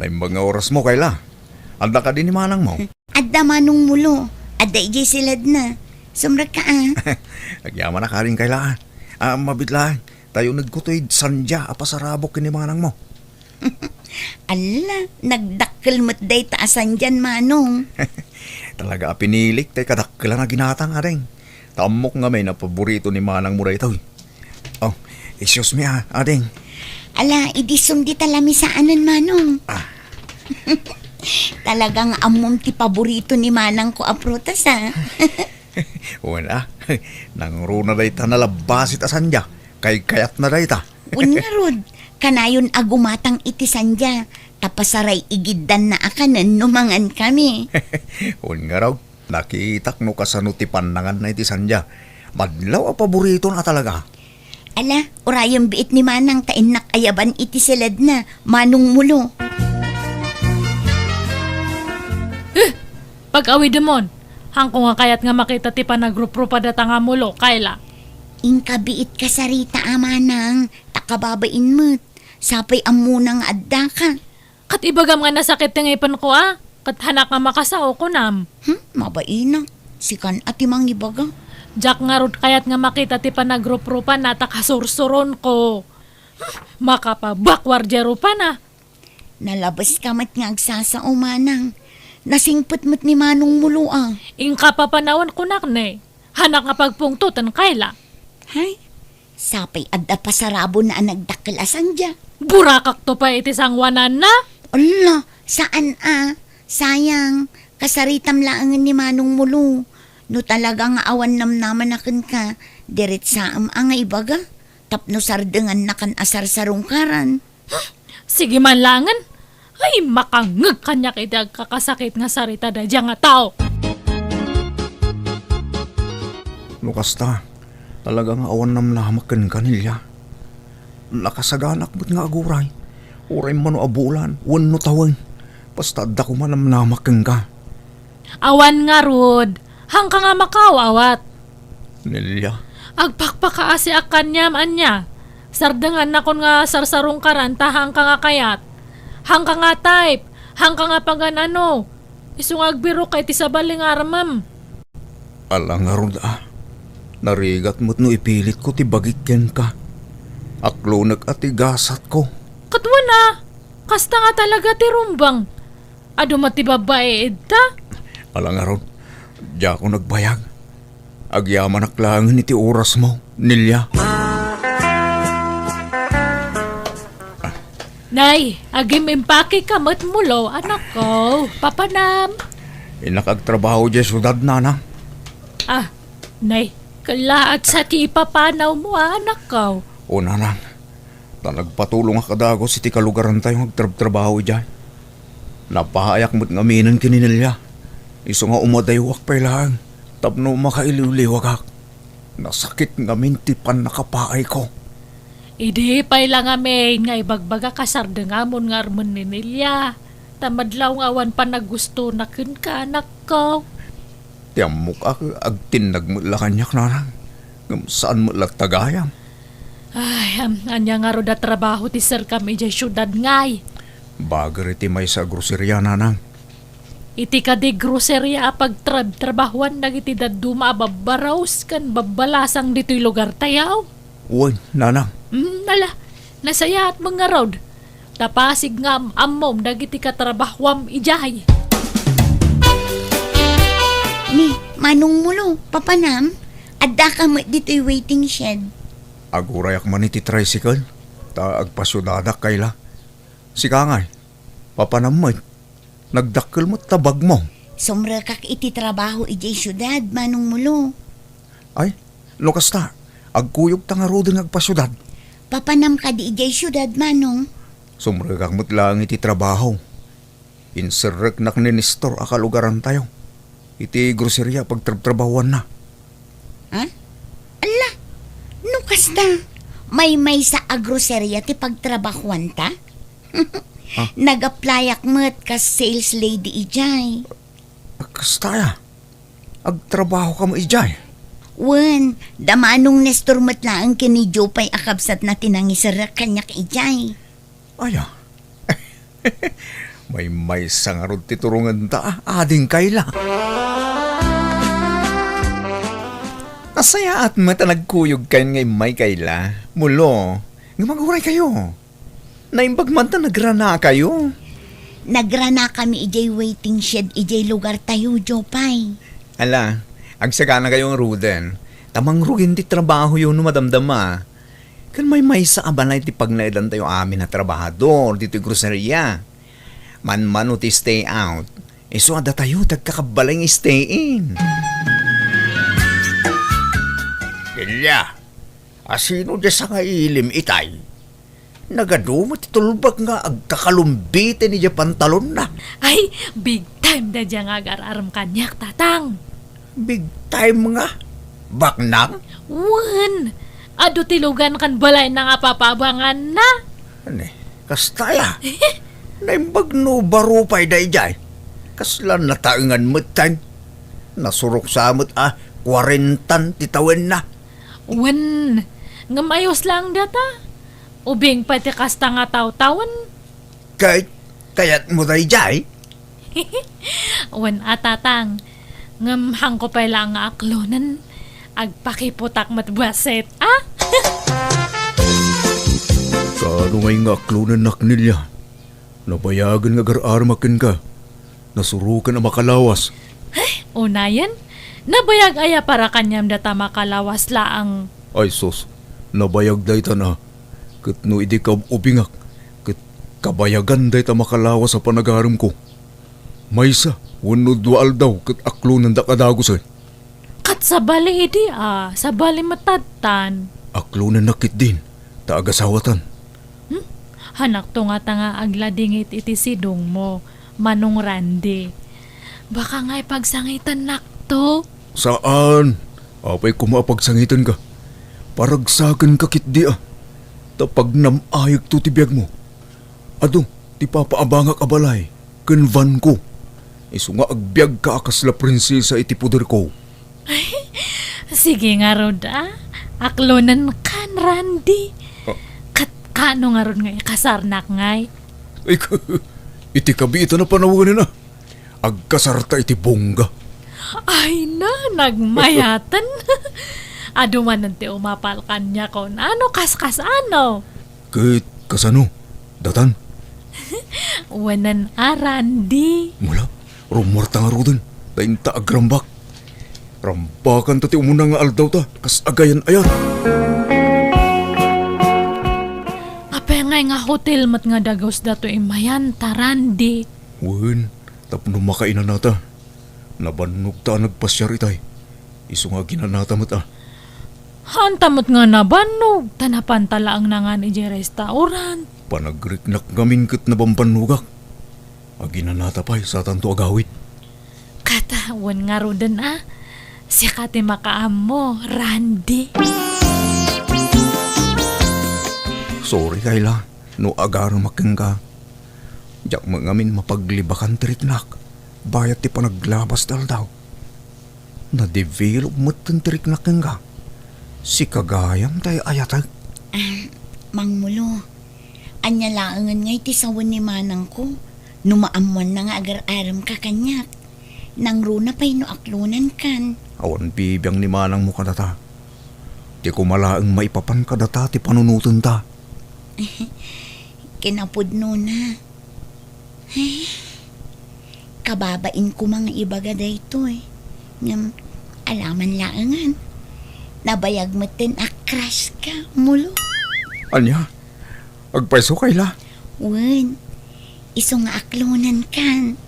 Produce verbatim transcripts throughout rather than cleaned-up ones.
Imbag nga orasmo, Kayla. Adda kadi ni manangmo? Adda, Manong Mulo. Adda idiay siledna. Sumrekka, a. Agyamanak, Ading Kayla, a. A, mabiit laeng, ta unegko toy sandia a pasarabok ken ni manangmo. Alla, nagdakkel met dayta a sandian, Manong. Talaga a pinilik tay kadakkelan a ginatang, Ading. Ta ammok ngamin a paborito ni manangmo daytoy. Oh, excuse me, a, Ading. Ala, idi sumdi ta lamisaanen, Manong. A. Talaga nga ammom ti paborito ni manangko a prutas, a. Wen, a. Nangruna dayta nalabbasit a sandia. Kaykayatna dayta. Wen ngarud, kanayon a gumatang iti sandia, ta pasaray-igiddanna a kanen no mangankami. Wen ngarud, nakitak no kasano ti pannanganna iti sandia. Madlaw a paboritona talaga. Ala, urayem biit ni manang ta innak ayaban iti siledna, Manong Mulo. Eh! Pag-awidemon, haanko nga kayat nga makita ti panagruprupa data nga mulo, Kayla. Inka biit kasarita a manang, ta kababain met. Sapay ammona nga addaka. Ket ibagam nga nasakit ti ngipenko, a? Ket haanak nga makasao, kunam. Hmm, mabainak. Sikan a ti mangibaga. Diak ngarud kayat nga makita ti panagruprupanna ta kasursuronko. Hmm, makapabakwar diay rupana. Nalabeska met nga agsasao, manang. Nasingpet met ni Manong Mulo, a. Inka papanawen kunak ne. Haanak nga pagpungtoten, Kayla. Hay, sapay adda pasarabona a nagdakkel a sandia. Burakakto pay iti sangoananna? Ala, saan a. Sayang, kasaritam laengen ni Manong Mulo. No talaga nga awan namnamana kenka, diretsaem a nga ibaga. Tapno sardengannakan a sarsarungkaran. Sige man laengen. Ay, makangngeg kaniak iti agkakasakit nga sarita daydiay nga tao. No kasta, talaga nga awan namnamak kenka, Nelia. Nakasaganak met nga aguray. Uray mano a bulan, wenno tawen. Basta adda koma namnamak kenka. Awan ngarud, haanka nga makaaw-awat. Nelia. Agpakpakaasiak kaniam, ania? Sardengannakon nga sarsarungkaran ta haanka nga kayat. Haanka nga type, haanka nga pagan-ano. Isu nga agbirokka iti sabali nga armem. Ala ngarud a. Narigat met no ipilitko ti bagik kenka. Aklonek a ti gasatko. Ket wen a, kasta nga talaga ti rumbeng. Adu met ti babbai ita? Ala ngarud, diakon agbayag. Agyamanak laengen iti orasmo, Nelia. Nay, agim-impakeka met mulo, anakko. Papanam. Innak agtrabaho diay siudad, nanang. Ah, nay, kellaat sa ti ipapanawmo, anakko. O, nanang. Ta nagpatulongak a dagus iti kalugarantayo nga agtrabtrabaho idiay. Napaayak met ngaminen ken ni Nelia. Isu nga umadayuak pay laeng tapno makailiwliwagak. Nasakit ngamin ti pannakapaayko. Idi pay la ngamin nga ibagbagak a sardengamon nga armen ni Nelia, ta madlaw nga awan panagustona kenka, anakko. Ti ammok a, agtinnag met la kaniak, nanang, ngem saan met latta gayam. Ay, am, ania ngarud a trabaho ti serkam idiay siudad ngay? Bager iti maysa a groceria, nanang. Iti kadi groceria a pagtrabtrabahoan dagiti dadduma a babbarus ken babbalasang ditoy lugartayo? Wen, nanang. Mm, ala, nasayaat met ngarud. Ta pasig nga am-ammom dagiti katrabahoam idiay. Ni, Manong Mulo, papanam, addaka met ditoy waiting shed. Agurayak man iti tricycle, ta agpasiudadak kayla. Sika ngay, papanam met, nagdakkel met ta bagmo. Sumrekak iti trabaho idiay siudad, Manong Mulo. Ay, no kasta, agkuyogta ngaruden nga agpasiudad. Papanam kadi idiay siudad, Manong? Sumrekak met laeng iti trabaho. Inserreknak ni Nestor a kalugarantayo iti groceria a pagtrabtrabahoanna. Ha? Ala, no kasta, maymaysa a groceria ti pagtrabahoanta? Ah. Nag-applyak met kas sales lady idiay. Kasta aya? Agtrabaho ka met idiay? Wen, da Manong Nestor met laeng ken ni Jopay a kabsatna ti nangiserrek kaniak idiay. Aya? Maymaysa ngarud ti turongenta, ading Kayla. Nasayaat met a nagkuyogkayon nga immay, Kayla. Mulo, nga maguraykayo. Naimbag man ta nagranakayo. Nagranakami idiay waiting shed idiay lugartayo, Jopay. Ala, agsaganakayo ngaruden. Ta mangrugin ti trabahoyo no madamdama. Ken maymaysa a balay ti pagnaedantayo amin a trabahador ditoy groceria. Manmano ti stay out, isu a datayo ti agkakabbalay nga stay in. Delia, asino diay sangailim itay? Nagadu met ti tulbak nga agkakalumbiten idiay pantalonna. Ay, big time daydiay nga agar-arem kaniak, Tatang. Big time nga? Baknang? Wen, adu ti lugan ken balayna nga papabanganna. Ani, kasta aya? Naimbag no baro pay daydiay. Kasla nataengan metten. Nasurok sa met a kuarentan ti tawenna. Wen, ngem ayos laeng dayta. Ubing pay ti kasta nga tawtawen. Kay, kayatmo daydiay? Wen a, Tatang. Ngem haanko pay laeng nga aklonen. Agpakiputak met bassit, a? Kaano ngay nga aklonennak, Nelia? Nabayagen nga agar-aremak kenka. Nasuroken a makalawas. Ay, unayen? Nabayag aya para kaniam dayta makalawas laeng? Ay sus, nabayag daytan a. Ket no idi kaub-ubingak, ket kabayagan dayta makalawas a panagaremko. Maysa wenno dua aldaw ket aklonendak a dagusen. Ket sabali idi a, sabali met tattan. Aklonennak ketdin, ta agasawatan. Hmm? Hanakto ngata nga agladingit iti sidongmo, Manong Randy. Baka nga ipagsangitennakto? Saan. Apay koma a pagsangitenka? Paragsakenka ketdi a. Ta pagnam-ayekto ti biagmo. Adu ti papaabangak a balay ken vanko. Isu nga agbiagka a kasla prinsesa iti poderko. Ay, sige ngarud, a. Aklonenkan, Randy. Ah. Ket kaano ngarud nga ikasarnak ngay? Ay, iti kabiitan a panawen a. Agkasarta iti bongga. Ay na, nagmayaten. Adu manen ti umapal kaniak, no kaskas-ano. Ket kasano? Datan? Wen a, Randy. Mula, rummuarta ngaruden, ta inta agrambak. Rambakanta ti umuna nga aldawta, kas agayan-ayat. Apay ngay nga hotel met nga dagus datoy imayan ta, Randy? Wen, tapno makainanata. Nabannogta a nagpasiar itay. Isu nga aginanata met a. Haanta met nga nabannog, ta napanta laeng nangan idiay restaurant. Panagriknak ngamin ket nabambannogak. Aginanata pay, satanto agawid. Ket wen ngaruden a, sika ti makaammo, Randy. Sorry, Kayla, no agaremak kenka. Diak met ngamin mapaglibakan ti riknak, bayat ti panaglabas ti aldaw. Na-develop metten ti riknak kenka. Sika gayam ti ay-ayatek. Ah, Mangmulo, ania laengen ngay ti sawen ni manangko no maammoanna nga agar-aremka kaniak? Nangruna pay no aklonenkan. Awan bibiang ni manangmo kadata. Ti koma laeng maipapan kadata ti panunotenta. Kinapudnona. Ay, kababain koma nga ibaga daytoy. Ngem, alaman laengen. Nabayag metten a crush ka, Mulo. Ania? Agpayso, Kayla? Wen, isu nga aklonenkan.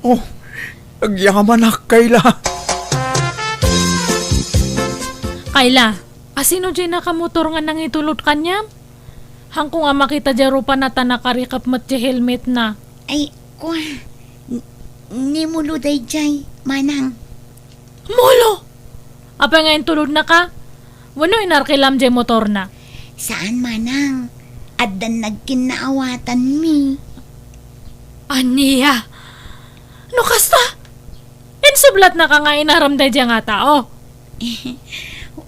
Oh, agyamanak, Kayla. Kayla, asino diay nakamotor nga nangitulod kaniam? Haanko nga makita diay rupana ta nakarikep met ti helmetna. Ay, kua, n-, ni Mulo daydiay, manang. Mulo! Apay nga intulodnaka? Wenno inarkilam diay motorna? Saan, manang. Addan nagkinnaawatanmi. Ania? No kasta, insublatnaka nga inaram daydiay nga tao?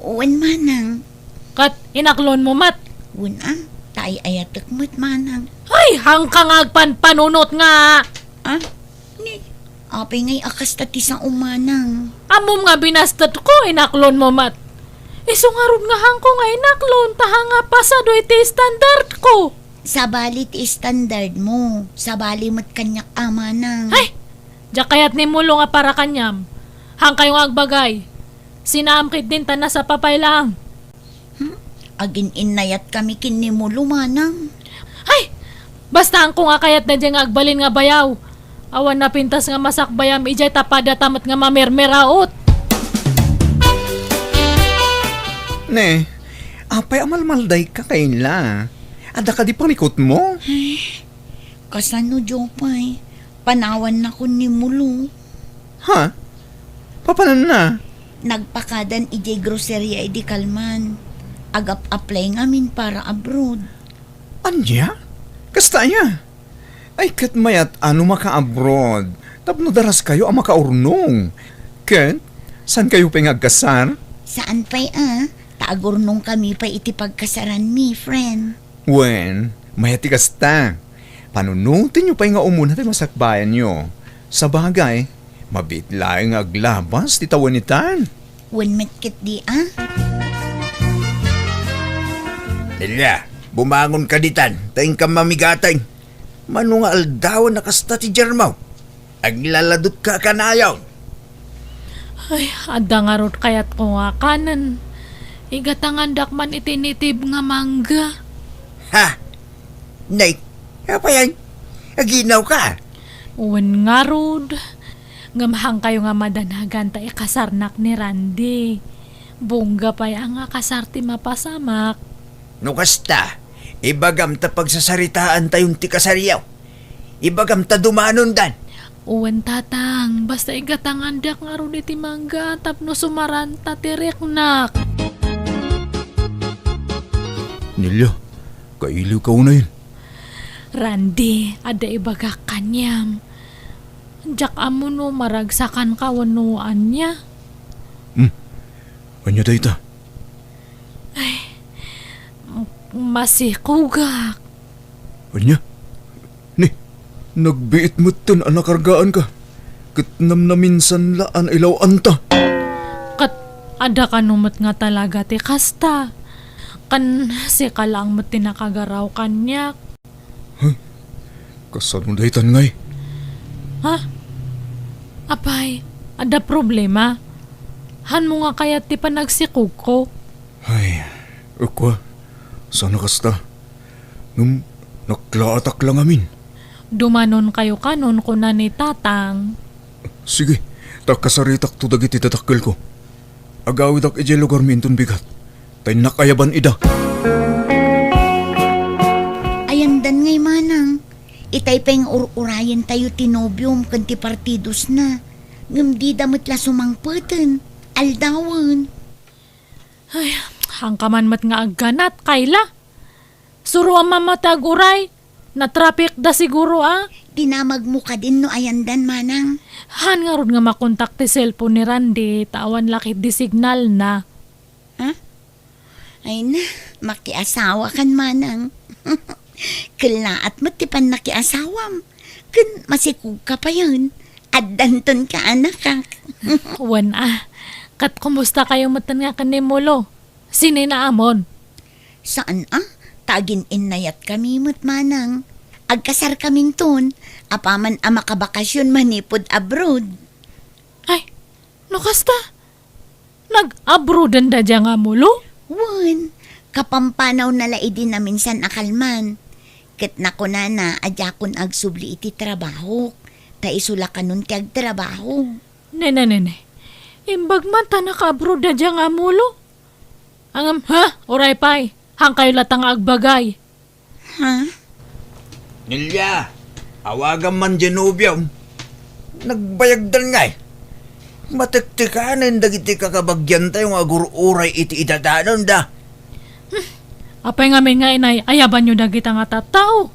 Wen, manang. Ket inaklonmo met? Wen a, ta ay-ayatek met, manang. Ay, Hangka nga agpanpanunot nga. Ah? Ni, apay ngay a kasta ti sao, manang? Ammom nga binastetko, inaklonmo met. Isu ngarud nga hangko nga inaklon, ta hanga pasado iti standardko. Sabali ti standardmo, sabali met kaniak a, manang. Ay! Diak kayat ni Mulo nga para kaniam. Hangkayo nga agbagay. Sinaam ketdin ta nasapa pay laeng. Hmm? Agin-innayatkami ken ni Mulo, manang. Ay! Basta hangko nga kayatda diay nga agbalin nga bayaw. Awan napintas nga masakbayam idiay ta padata met nga mamermeraot. Ne, apay a malmaldayka, Kayla? Adda kadi parikutmo? Ay, kasano, Jopay? Panawannakon ni Mulo. Ha? Papananna? Nagpakadan idiay groceria idi kalman. Agap-apply ngamin para abroad. Ania? Kasta aya? Ay, ket mayat a no maka-abroad tapno daraskayo a makaurnong. Ket, saankayo pay nga agkasar? Saan pay a, ta agurnongkami pay iti pagkasaranmi, friend. Wen, mayat ti kasta. Panunotenyo pay nga umuna ti masakbayanyo. Sabagay, mabiit laeng nga aglabas ti tawen itan. Wen met ketdi a. Nelia, bumangonka ditan, ta inkam mamigateng. Mano nga aldawen a kasta ti diarmo? Aglaladutka a kanayon. Ay, adda ngarud kayatko nga kanen. Igatangandak man iti native nga mangga. Ha? Nay, apay a? Aginawka? Wen ngarud. Ngem hangkayo nga madanagan ta ikasarnak ni Randy. Bongga pay a nga kasar ti mapasamak. No kasta, ibagam ta pagsasaritaantayon ti kasaryo. Ibagam ta dumanondan. Wen, Tatang, basta igatangandak ngarud iti mangga tapno sumaranta ti riknak. Nelia, kailiwka unayen. Randy, adda ibagak kaniam. Diak ammo no maragsakanka wenno ania. Hmm. Ania dayta? Ay, masikogak. Ania? Ni, nagbiit metten a nakargaanka, ket namnaminsan la a nailaw-anta. Ket adda kano met nga talaga ti kasta. Ken sika laeng met ti nakagaraw kaniak. Huh? Kasano daytan ngay? Ha? Apay, adda problema? Hanmo nga kayat ti panagsikogko? Ay, ukwa, saan a kasta. Ngem naklaatak la ngamin. Dumanonkayo kanon, kuna ni Tatang. Sige, ta kasaritakto dagiti dadakkelko. Agawidak idiay lugarmi inton bigat, ta innak ayaban ida. Ayandan ngay, manang. Itay pay nga ur-urayentayo ti nobiom ken ti partidosna. Ngem dida met la sumangpeten. Aldawen. Ay, hangka man met nga agganat, Kayla. Suroam man met ti ag-uray. Natrapikda siguro a. Dinamagmo kadin no ayandan, manang. Haan ngarud nga makontak ti cellphone ni Randy, ta awan la ketdi signalna. Ha? Ay na, makiasawakan, manang. Kellaat met ti pannakiasawam. Ken masikogka payen. Addanton kaanakak. Wen a. Ket kumustakayo metten nga ken ni Mulo? Sininaamon? Saan a, ta agin-innayatkami met, manang. Agkasarkaminton, apaman a makabakasyon manipud abroad. Ay, no kasta, nag-abroadenda dia nga Mulo? Wen, kapampanawna la idi naminsan a kalman. Ket nakunana a diakon agsubli iti trabahok, ta isu la kanon ti agtrabaho. Ne, ne, ne, ne. Imbag man ta naka-abroad da dia nga Mulo. Ngem, ha? Uray pay. Hangkayo latta nga agbagay. Ha? Nelia, awagam man dia nobiom. Nagbayagdan ngay. Matektekanen dagiti kakabagiantayo nga agur-uray iti idadanonda. Hmm. Apay ngamin nga inay-ayabanyo dagita nga tattao?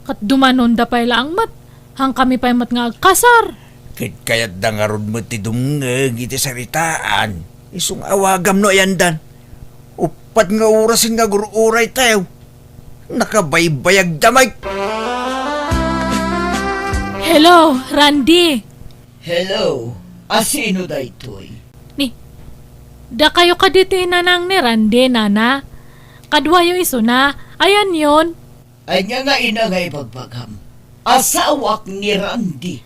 Ket dumanonda pay laeng met. Hangkami pay met nga agkasar. Ket kayatda ngarud met ti dumngeg iti saritaan. Isu nga awagam no ayandan. Uppat nga orasen nga agur-uraytayo. Nakabaybayagda met. Hello, Randy. Hello, asino daytoy? Ni, dakayo kadi ti inanang ni Randy, nana? Kaduayo isuna, ayanyon? Ania nga ina nga ibagbagam? Asawak ni Randy.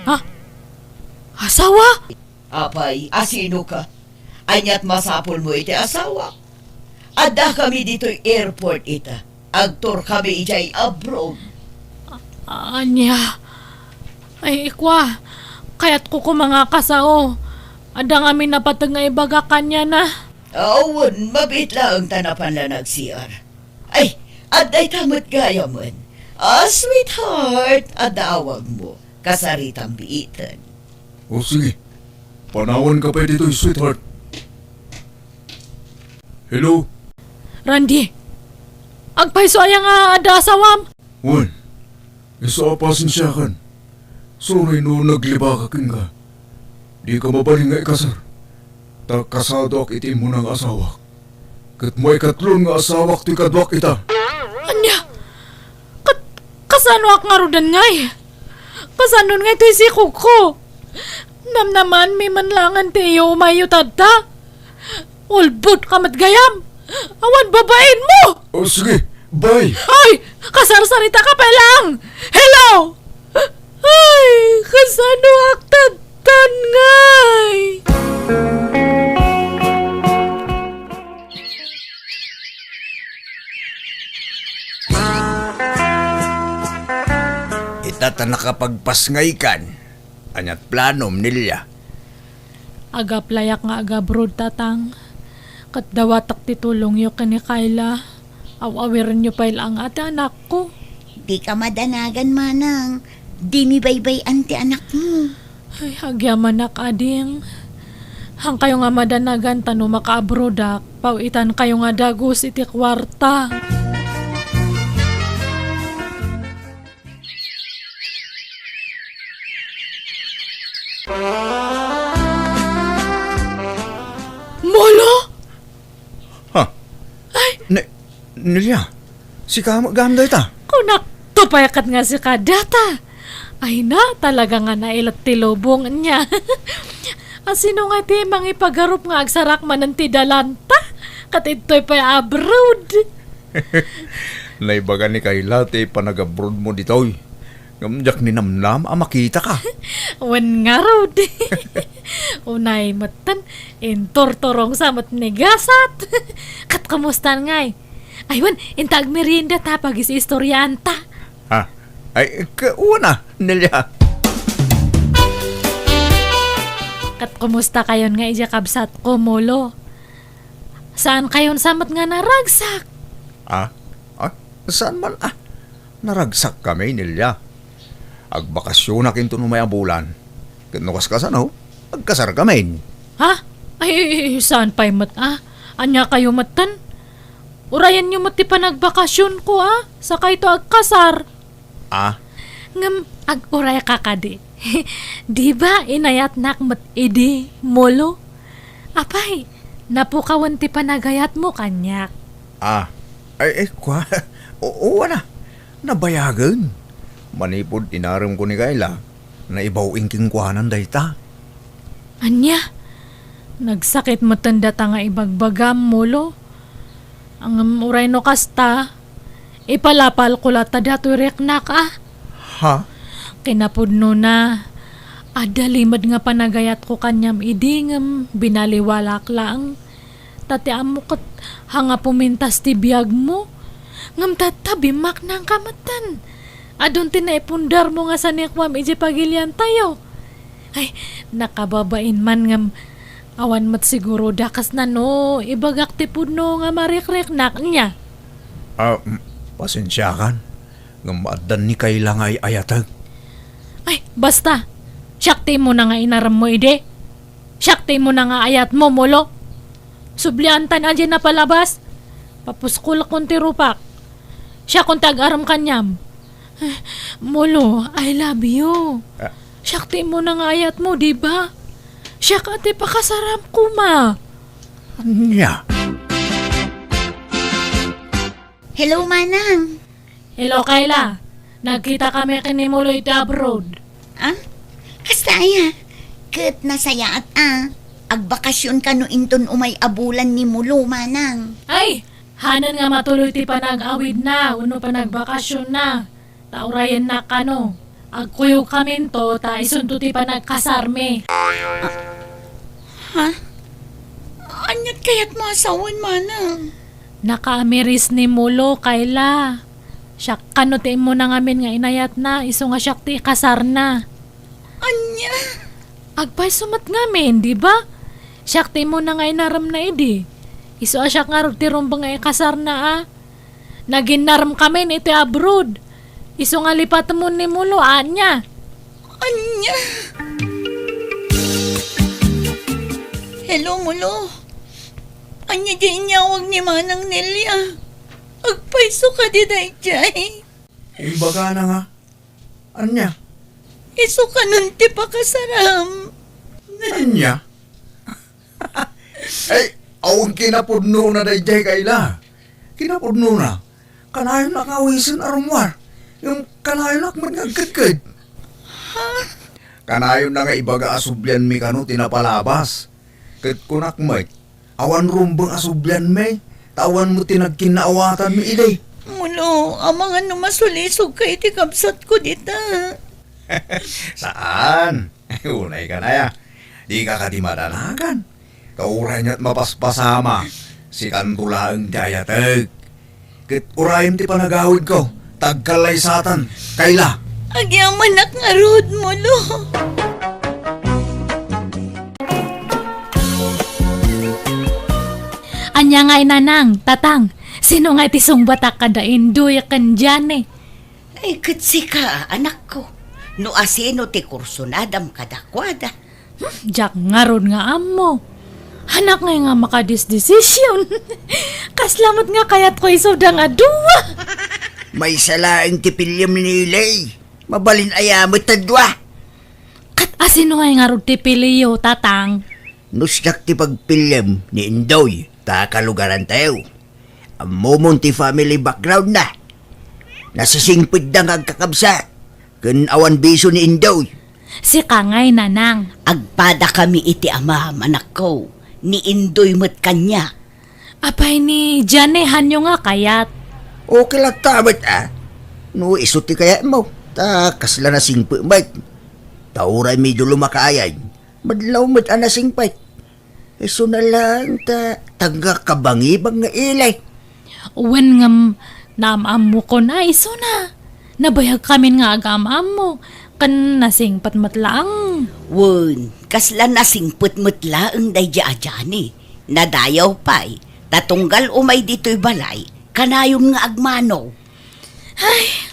Ha? Asawa? Apay, asino ka? Ania't masapulmo iti asawak? Addakami ditoy airport ita. Agturkami idiay abroad. Ania? Ay, ikwa, kayatko koma nga kasao. Adda ngamin napateg nga ibagak kaniana. Awan, mabiit laeng ta napan la nag-C R. Ay, adda ita met gayamen. Ah, sweetheart, adda awagmo. Kasaritam biiten. O sige, panawanka pay ditoy, sweetheart. Hello? Randy, agpayso aya nga adda asawam? Wen, isu a pasensiakan. Sorry no naglibakak kenka. Dika mabalin nga ikasar. Ta kasadoak iti immuna nga asawak. Ket maikatlon nga asawak ti kaduak ita. Ania? Kat-, kasanoak ngaruden ngay? Kasanon ngay toy sikogko? Namnamanmi man langen ti iyo umayyo tatta? Ulbodka met gayam! Awan babainmo! O, sige, bye! Ay! Kasarsarita ka pay lang! Hello! Ay! Kasanoak tattan ngay? Ita ta nakapagpasngaykan. Ania't planom, Nelia? Agaplayak nga agabroad, Tatang. Ket dawatek ti tulongyo ken ni Kayla. Aw-awirenyo pay laeng a ti anakko. Dika madanagan, Manang. Dimi baybay-an ti anakmo. Ay, agyamanak, ading. Haankayo nga madanagan ta no makaabroadak, paw-itankayo nga dagus iti kuarta. Molo? Ha? Ay! Ne-, Nelia, sika met gayam dayta? Kunakto pay ket nga sika dayta. Ay na, talaga nga nailet ti lubong niya. Asino nga ti mangipagarup nga agsarak manen ti dalanta? Ket ditoy pay abroad. Naibaga ni Kayla ti panagabroadmo ditoy. Ngem diak ninamnam a makitaka. Wen ngarud. Unay metten, inturturongsa met ni gasat. Ket kumusta ngay? Ay wen, inta agmerienda ta pagis-istoriaanta. Ha? Ay, ka-, wen a, Nelia. Ket kumusta kayon nga idiay kabsatko, Molo? Saankayon sa met nga naragsak? Ah? Ah? Saan man? Ah, naragsakkami, Nelia. Agbakasyonak inton umay a bulan. Ket no kaskasano, agkasarkamin. Ha? Ay, saan pay met, ah? Ania kayo metten? Urayenyo met ti panagbakasyonko, ah? Sakayto agkasar. Ah? Ngem ag-urayka kadi. Di ba inayatnak met idi, Molo? Apay, napukawen ti panagayatmo kaniak. Ah, ay, ay, kua, o-, uwan a, nabayagen. Manipud inaremko ni Kayla, naibaw-in kenkuanan dayta. Ania? Nagsakit metten data nga ibagbagam, Molo. Ngem uray no kasta, ipalapalko latta datoy riknak, a. Ha? Kinapudnona, adda limed nga panagayatko kaniam idi ngem binaliwalak laeng. Ta ti ammo ket haan nga pumintas ti biagmo. Ngem tatta, bimmaknangka metten. Adun ti naipundarmo nga sanikuam idiay pagiliantayo. Ay, nakababain man ngem awan met siguro dakesna no ibagak ti pudno nga marikriknak, nia. Ah, mm, pasensiakan. Ngem addan ni Kayla nga ay-ayateg. Ay, basta. Siak ti immuna nga inaremmo idi. Siak ti immuna nga ayatmo, Molo. Sublianta a diay napalabas. Papuskolkon ti rupak. Siakon ti agarem kaniam. Molo, I love you. Ah. Siak ti immuna nga ayatmo, di ba? Siak a ti pakasaram koma. Ania? Hello, Manang. Hello, Kayla. Nagkitakami ken ni Mulo iti abroad. Ah? Kasta aya? Ket nasayaat a. Agbakasyon kano inton umay a bulan ni Mulo, manang. Ay, hanan nga matuloy ti panag-awidna wenno panagbakasyonna. Ta urayennak kano. Agkuyogkaminto ta isunto ti panagkasarmi. Ha? Aniat kayatmo a sawen, manang? Nakaamiris ni Mulo, Kayla. Siak kano ti immuna ngamin nga inayatna, isu nga siak ti ikasarna. Ania? Agpayso met ngamin, di ba? Siak ti immuna nga inaremna idi. Isu a siak ngarud ti rumbeng nga ikasarna, a. Naginnaremkamin iti abroad. Isu nga lipatemon ni Mulo, ania? Ania? Hello, Mulo. Ania diay inyawag ni Manang Nelia? Agpayso kadi daydiay? Imbagana nga. Ania? Isu kanon ti pakasaram. Ania? Ay, awan kinapudnona daydiay, Kayla. Kinapudnona, kanayon a awisen a rummuar. Ngem kanayon met nga agkedked. Ha? Kanayon na nga ibaga a sublianmi kano ti napalabas. Ket kunak met, awan rumbeng a sublianmi, ta awan met ti nagkinnaawatanmi idi. Mulo, amangan no masulisogka iti kabsatko dita. Saan? Unay ka na ya. Di ka kadi madanagan. Ta uray nia't mapaspasama, sikanto laeng ti ayatek. Ket urayem ti panagawidko, ta agkallaysatan, Kayla. Agyamanak ngarud, Mulo. Ania ngay, Nanang, Tatang, sino ngay ti sungbatak kada Indoy ken Jane? Ay, ket sika, anakko, no asino ti kursunadam kadakuada? Hmm, diak ngarud nga ammo. Anak ngay nga makadisdesision. Kasla met nga kayatko isuda nga dua. Maysa laeng ti piliem ni Nelly. Mabalin aya met a dua? Ket asino ngay ngarud ti piliyo, Tatang? No siak ti pagpiliem ni Indoy, ta kalugarantayo. Ammomon ti family background na. Nasisingpetda nga agkakabsat, ken awan bisio ni Indoy. Sika ngay, Nanang. Agpadakami iti amam, anakko. Ni Indoy met kaniak. Apay ni Jane, hanyo nga kayat? Okay latta met, a. No isu ti kayatmo, ta kasla nasingpet met. Ta uray medio lumakayan, madlaw met a nasingpet. Isuna laeng ta, tangga kabangibang nga ili. Wen ngem, naam-ammokon a isuna. Nabayagkamin nga agaam-ammo, ken nasingpet met laeng. Wen, kasla nasingpet met laeng daydiay a Jane. Nadayaw pay, ta tunggal umay ditoy balay, kanayon nga agmano. Ay,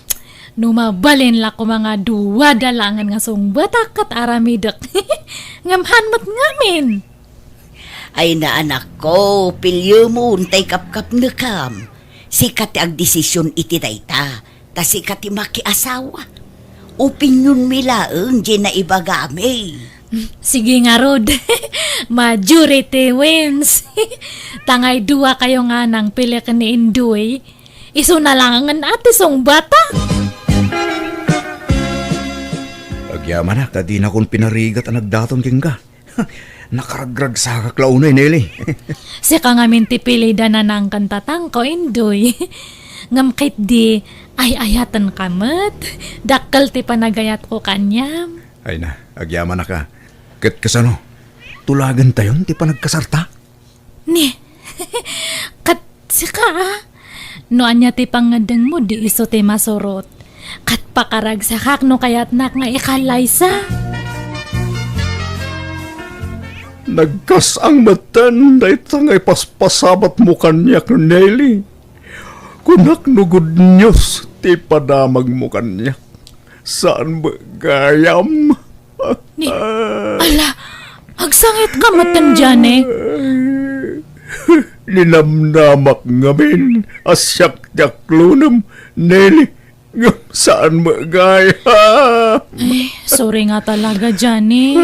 no mabalin la koma nga duada laengen nga sungbatak ket aramidek. Ngem han met ngamin. Ay, anakko, piliemon tay kapkapnekam. Sika ti agdesision iti dayta, ta sika ti makiasawa. Opinionmi laeng diay naibagami. Sige ngarud. Majority wins. Ta ngay duakayo nga nangpili ken ni Indoy. Isuna laengen a ti sungbatak. Agyamanak a dinakon pinarigat a nagdaton kenka. Nakaragragsakak la unay, Nelly. Sika ngamin ti pili da Nanang ken Tatangko, Indoy. Ngem ketdi, ay-ayatenka met. Dakkel ti panagayatko kaniam. Ay na, agyamanak a. Ket kasano? Tulagentayon ti panagkasarta? Ni, ket sika, a? No ania ti pangngeddengmo, di isu ti masurot. Ket pakaragsakak no kayatnak nga ikallaysa. Nagkas-ang metten dayta nga ipaspasabatmo kaniak, Nelly. Kunak no good news ti ipadamagmo kaniak. Saan met gayam? Ni, ala, agsangitka metten, Jane? Ninamnamak ngamin a siak ti aklonem, Nelly, ngem saan met gayam? Ay, sorry nga talaga, Jane.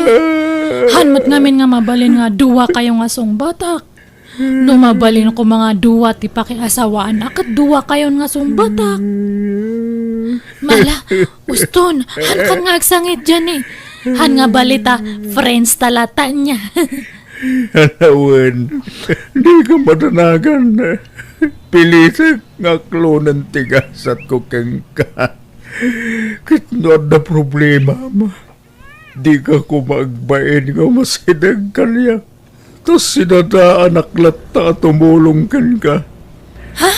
Han met ngamin nga mabalin nga duakayo nga sungbatak. No mabalin koma nga dua ti pakiasawaan a ket duakayon nga sungbatak. Mala, uston, han kan nga agsangit diay, eh. Han nga balita, friends ta latta nia. Wen, dika madanagan. Pilitek nga aklonen ti gasatko kenka. Ket no adda problemam, dika koma agbain nga umasideg kaniak. Ta sinadaanak latta a tumulong kenka. Ha?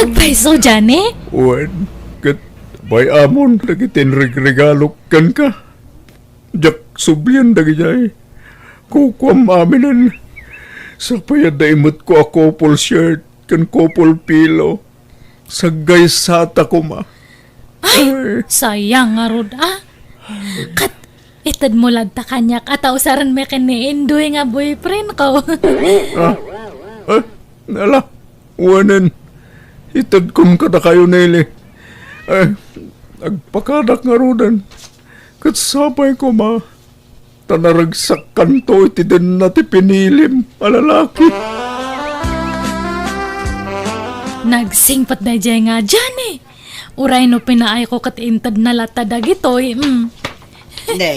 Agpayso, Johnny? Wen, ket bay-amon dagiti inregregalok kenka. Diak sublien dagidiay. Kukuam aminen. Sapay adda imetko a couple shirt ken couple pillow. Saggaysaata koma. Ay, ay, sayang ngarud, a. Ket itedmo latta kaniak a ta usarenmi ken ni Indoy nga boyfriendko. Ah, eh, ala, wenen, itedkon kadakayo, Nelly. Eh, agpakadak ngaruden. Ket sapay koma, ta naragsakkanto iti denna ti pinilim a lalaki. Nagsingpet daydiay nga Johnny. Uray no pinaayko ket intedna latta dagitoy, mm. Ne,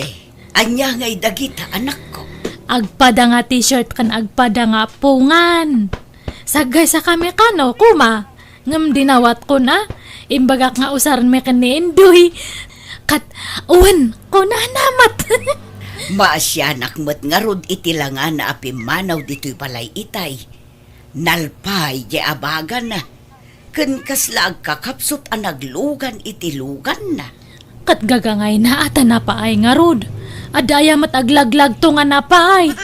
ania ngay dagita, anakko? Agpada nga t-shirt ken agpada nga appongan. Saggaysakami kano, koma. Ngem dinawatko na, imbagak nga usarenmi ken ni Indoy. Ket, wen, kunana met. Maasianak met ngarud iti langana a pimmanaw ditoy balay itay. Nalpay diay abagana. Ken kasla agkakapsut a naglugan iti luganna. Ket gagangayna a ta napaay ngarud. Adda aya met aglaglagto nga napaay.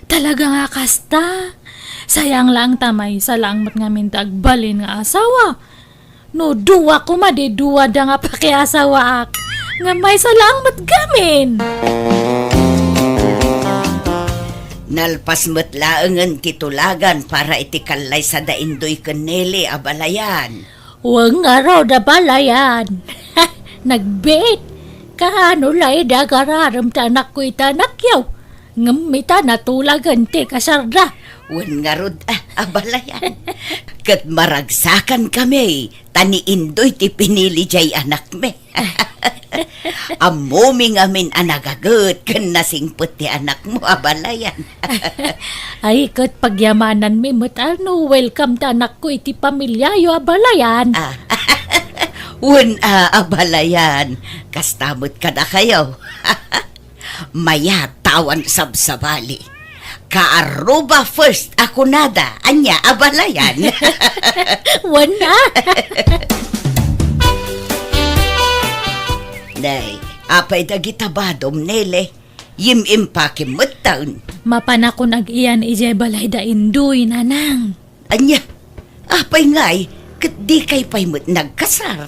Talaga nga kasta. Sayang laeng ta maysa laeng met ngamin ti agbalin nga asawa. No dua koma di duada nga pakiasawaak, nga maysa laeng met gamin. Nalpas met laengen ti tulagan para iti kallaysa da Indoy ken Nelly a balayan. Wen ngarud a balayan. Nagbiit. Kaano la idi agararem ti anakko iti anakyo? Ngem ita natulagen ti kasarda. Wen ngarud, a, a balayan. Ket maragsakankami, ta ni Indoy ti pinili diay anakmi. Ammomi ngamin a nagaget ken nasingpet ti anakmo a balayan. Ay, ket pagyamananmi met a no welcome ti anakko iti pamiliayo a balayan. Ah, wen a, a balayan. Kasta met kadakayo. Mayat awan sabsabali. Kaarruba first a kunada, ania a balayan? Wen a. Nay, apay dagita badom, Nele? Yim-impakim metten. Mapanakon ag-iyan idiay balay da Indoy, Nanang. Ania? Apay ngay, ket dikay pay met nagkasar?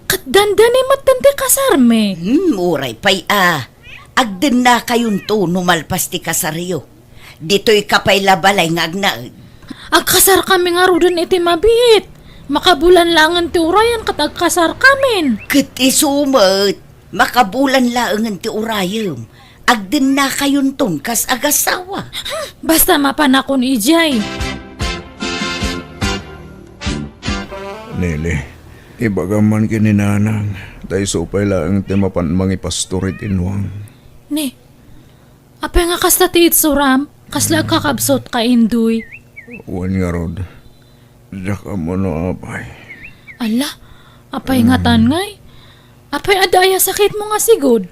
Ket dandani metten ti kasarmi. Hmm, uray pay a. Agdennakayonto no malpas ti kasaryo. Ditoyka pay la balay nga agnaed. Agkasarkami ngaruden iti mabiit. Makabulan laengen ti urayen ket agkasarkamin. Ket isu met, makabulan laengen ti urayem. Agdennakayonton kas agasawa. Hmm, basta mapanakon idiay. Nele, ibagam man ken ni Nanang, ta isu pay laeng ti mapan mangipastor iti inwang. Ni, apay nga kasta ti itsuram? Kasla agkakabsut ka, Indoy? Wen ngarud, diak ammo no apay. Ala, apay ngatan ngay? Apay adda aya sakitmo nga sigud?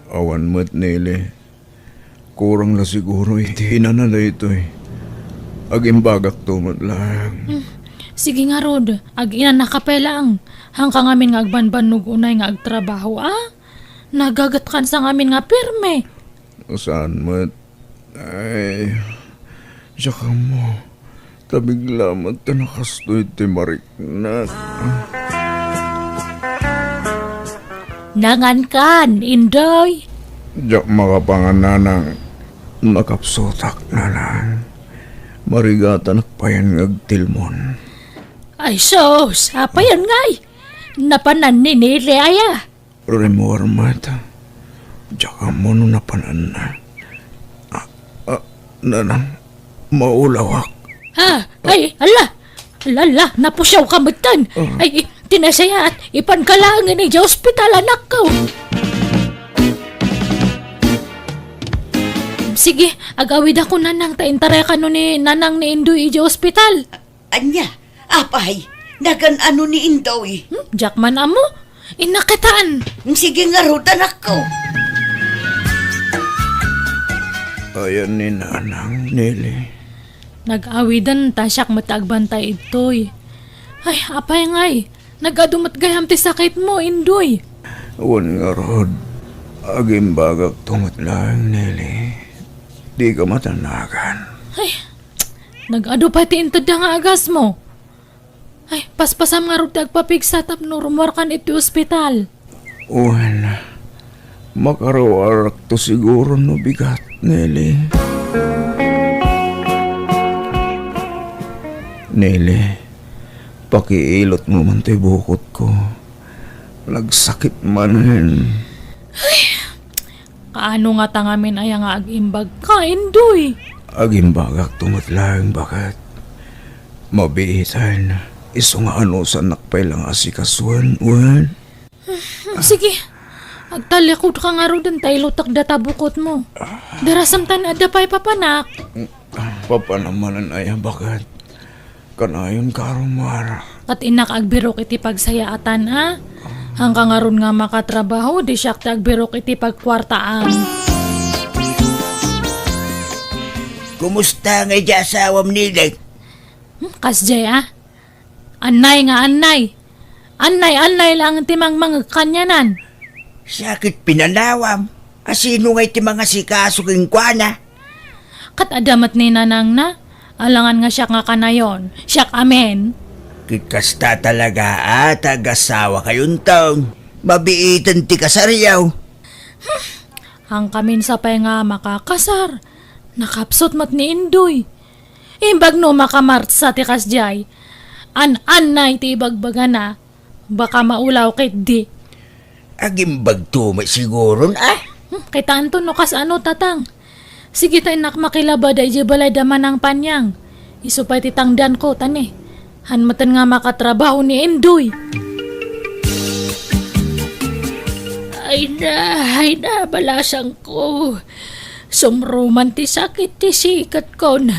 Awan met, Nele. Kurang la siguro iti inana daytoy. Agimbagakto met laeng. Hmm. Sige ngarud, ag-inanaka pay laeng. Hanka ngamin nga agbanbannog unay nga agtrabaho, a? Nagagetkansa ngamin nga pirme. Saan met? Ay, diak ammo. Ta bigla met ta nakastoy ti mariknak. Nangankan, Indoy? Diak makapangan, Nanang. Nakapsutak, Nanang. Marigatanak payen nga agtilmon. Ay sus, apayen ngay? Napanan ni Nele aya? Rimmuar met. Diak ammo no napananna. Ah, ah, Nanang, maulawak. Ah, ay, ala! Ala, ala, napusiawka metten. Ah. Ay, Ti nasayaat, ipanka laengen idiay ospital, anakko. Sige, ag-awidakon, Nanang, ta intaray kano ni Nanang ni Indoy idiay ospital. Ania? Apay, nagan-ano ni Indoy? Hmm, diak man ammo. Innak kitaen. Sige ngarud, anakko. Ayan ni Nanang, Neli. Nag-awiden ta siak met agbantay idtoy. Ay, apay ngay, nag-adu met gayam ti sakitmo, Indoy. Wen ngarud, agimbagakto met laeng, Neli. Dika matanagan. Ay, nag-adu pay ti intedda nga agasmo. Ay, paspasam ngarud ti agpapigsa tapno rummuarkan iti ospital. Wen, makaruarakto siguro no bigat, Neli. Neli, pakiilotmo man ti bukotko. Nagsakit manen. Kaano ngata ngamin aya nga agimbagka, Indoy? Agimbagakto met laeng, baket. Mabiitan, isu nga anusannak pay la nga asikasuen, wen? Sige, agtalikodka ngaruden ta ilutek data bukotmo. Darasem ta adda pay papanak. Papanam manen aya, baket? Kanayonka a rummuar. Ket innak agbirok iti pagsayaatan, a? Haanka ngarud nga makatrabaho, di siak ti agbirok iti pagkuartaam. Kumusta ngay di asawam, Neli? Hmm, kasdiay, a? Annay nga annay. Annay, annay laeng ti mangmangeg kanianan. Sakit pinanawam. A, sino ngay ti mangasikaso kenkuana? Ket adda met ni nanangna, alangan nga siak nga kanayon, siak amin. Ket kasta talaga a, ta agasawakayonton. Mabiiten ti kasaryo. Haankamin sa pay nga makakasar. Nakapsut met ni Indoy. Imbag no makamartsa ti kasdiay. An-annay ti ibagbagana. Baka maulaw ketdi. Agimbagto met siguron, a? Hmm, kitaenton no kasano, Tatang. Sige ta innak makilabada idiay balay da Manang Panyang. Isu pay ti tangdanko, tani. Haan metten nga makatrabaho ni Indoy. Ay na, ay na, balasangko. Sumruman ti sakit ti siketkon.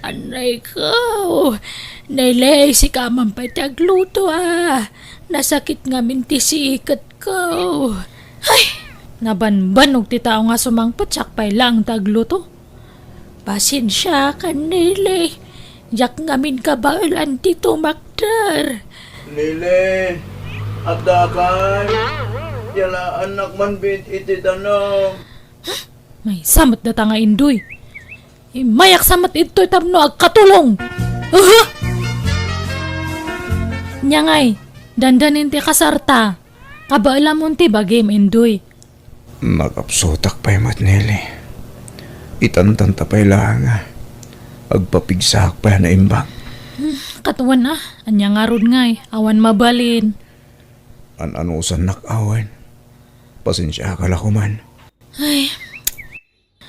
Annay ko. Neli, sika man pay ti agluto, a. Nasakit ngamin ti siketko. Ay, nabanbanog ti tao nga sumangpet, siak pay laeng ti agluto. Pasensiakan, Neli. Diak ngamin kabaelan ti tumakder. Neli, addakay. Yalaannak man bit iti danum. Maysa met data nga Indoy. Immayak sa met idtoy tapno agkatulong. Aha! Nia ngay, dandanin ti kasarta. Kabaelamon ti bagim, Indoy. Nakapsutak pay met, Neli. Itantanta pay laeng a. Agpapigsaak pay a naimbag. Hmm, ket wen a, ania ngarud ngay, awan mabalin. An-anusannak awan. Pasensiaka la koman. Ay.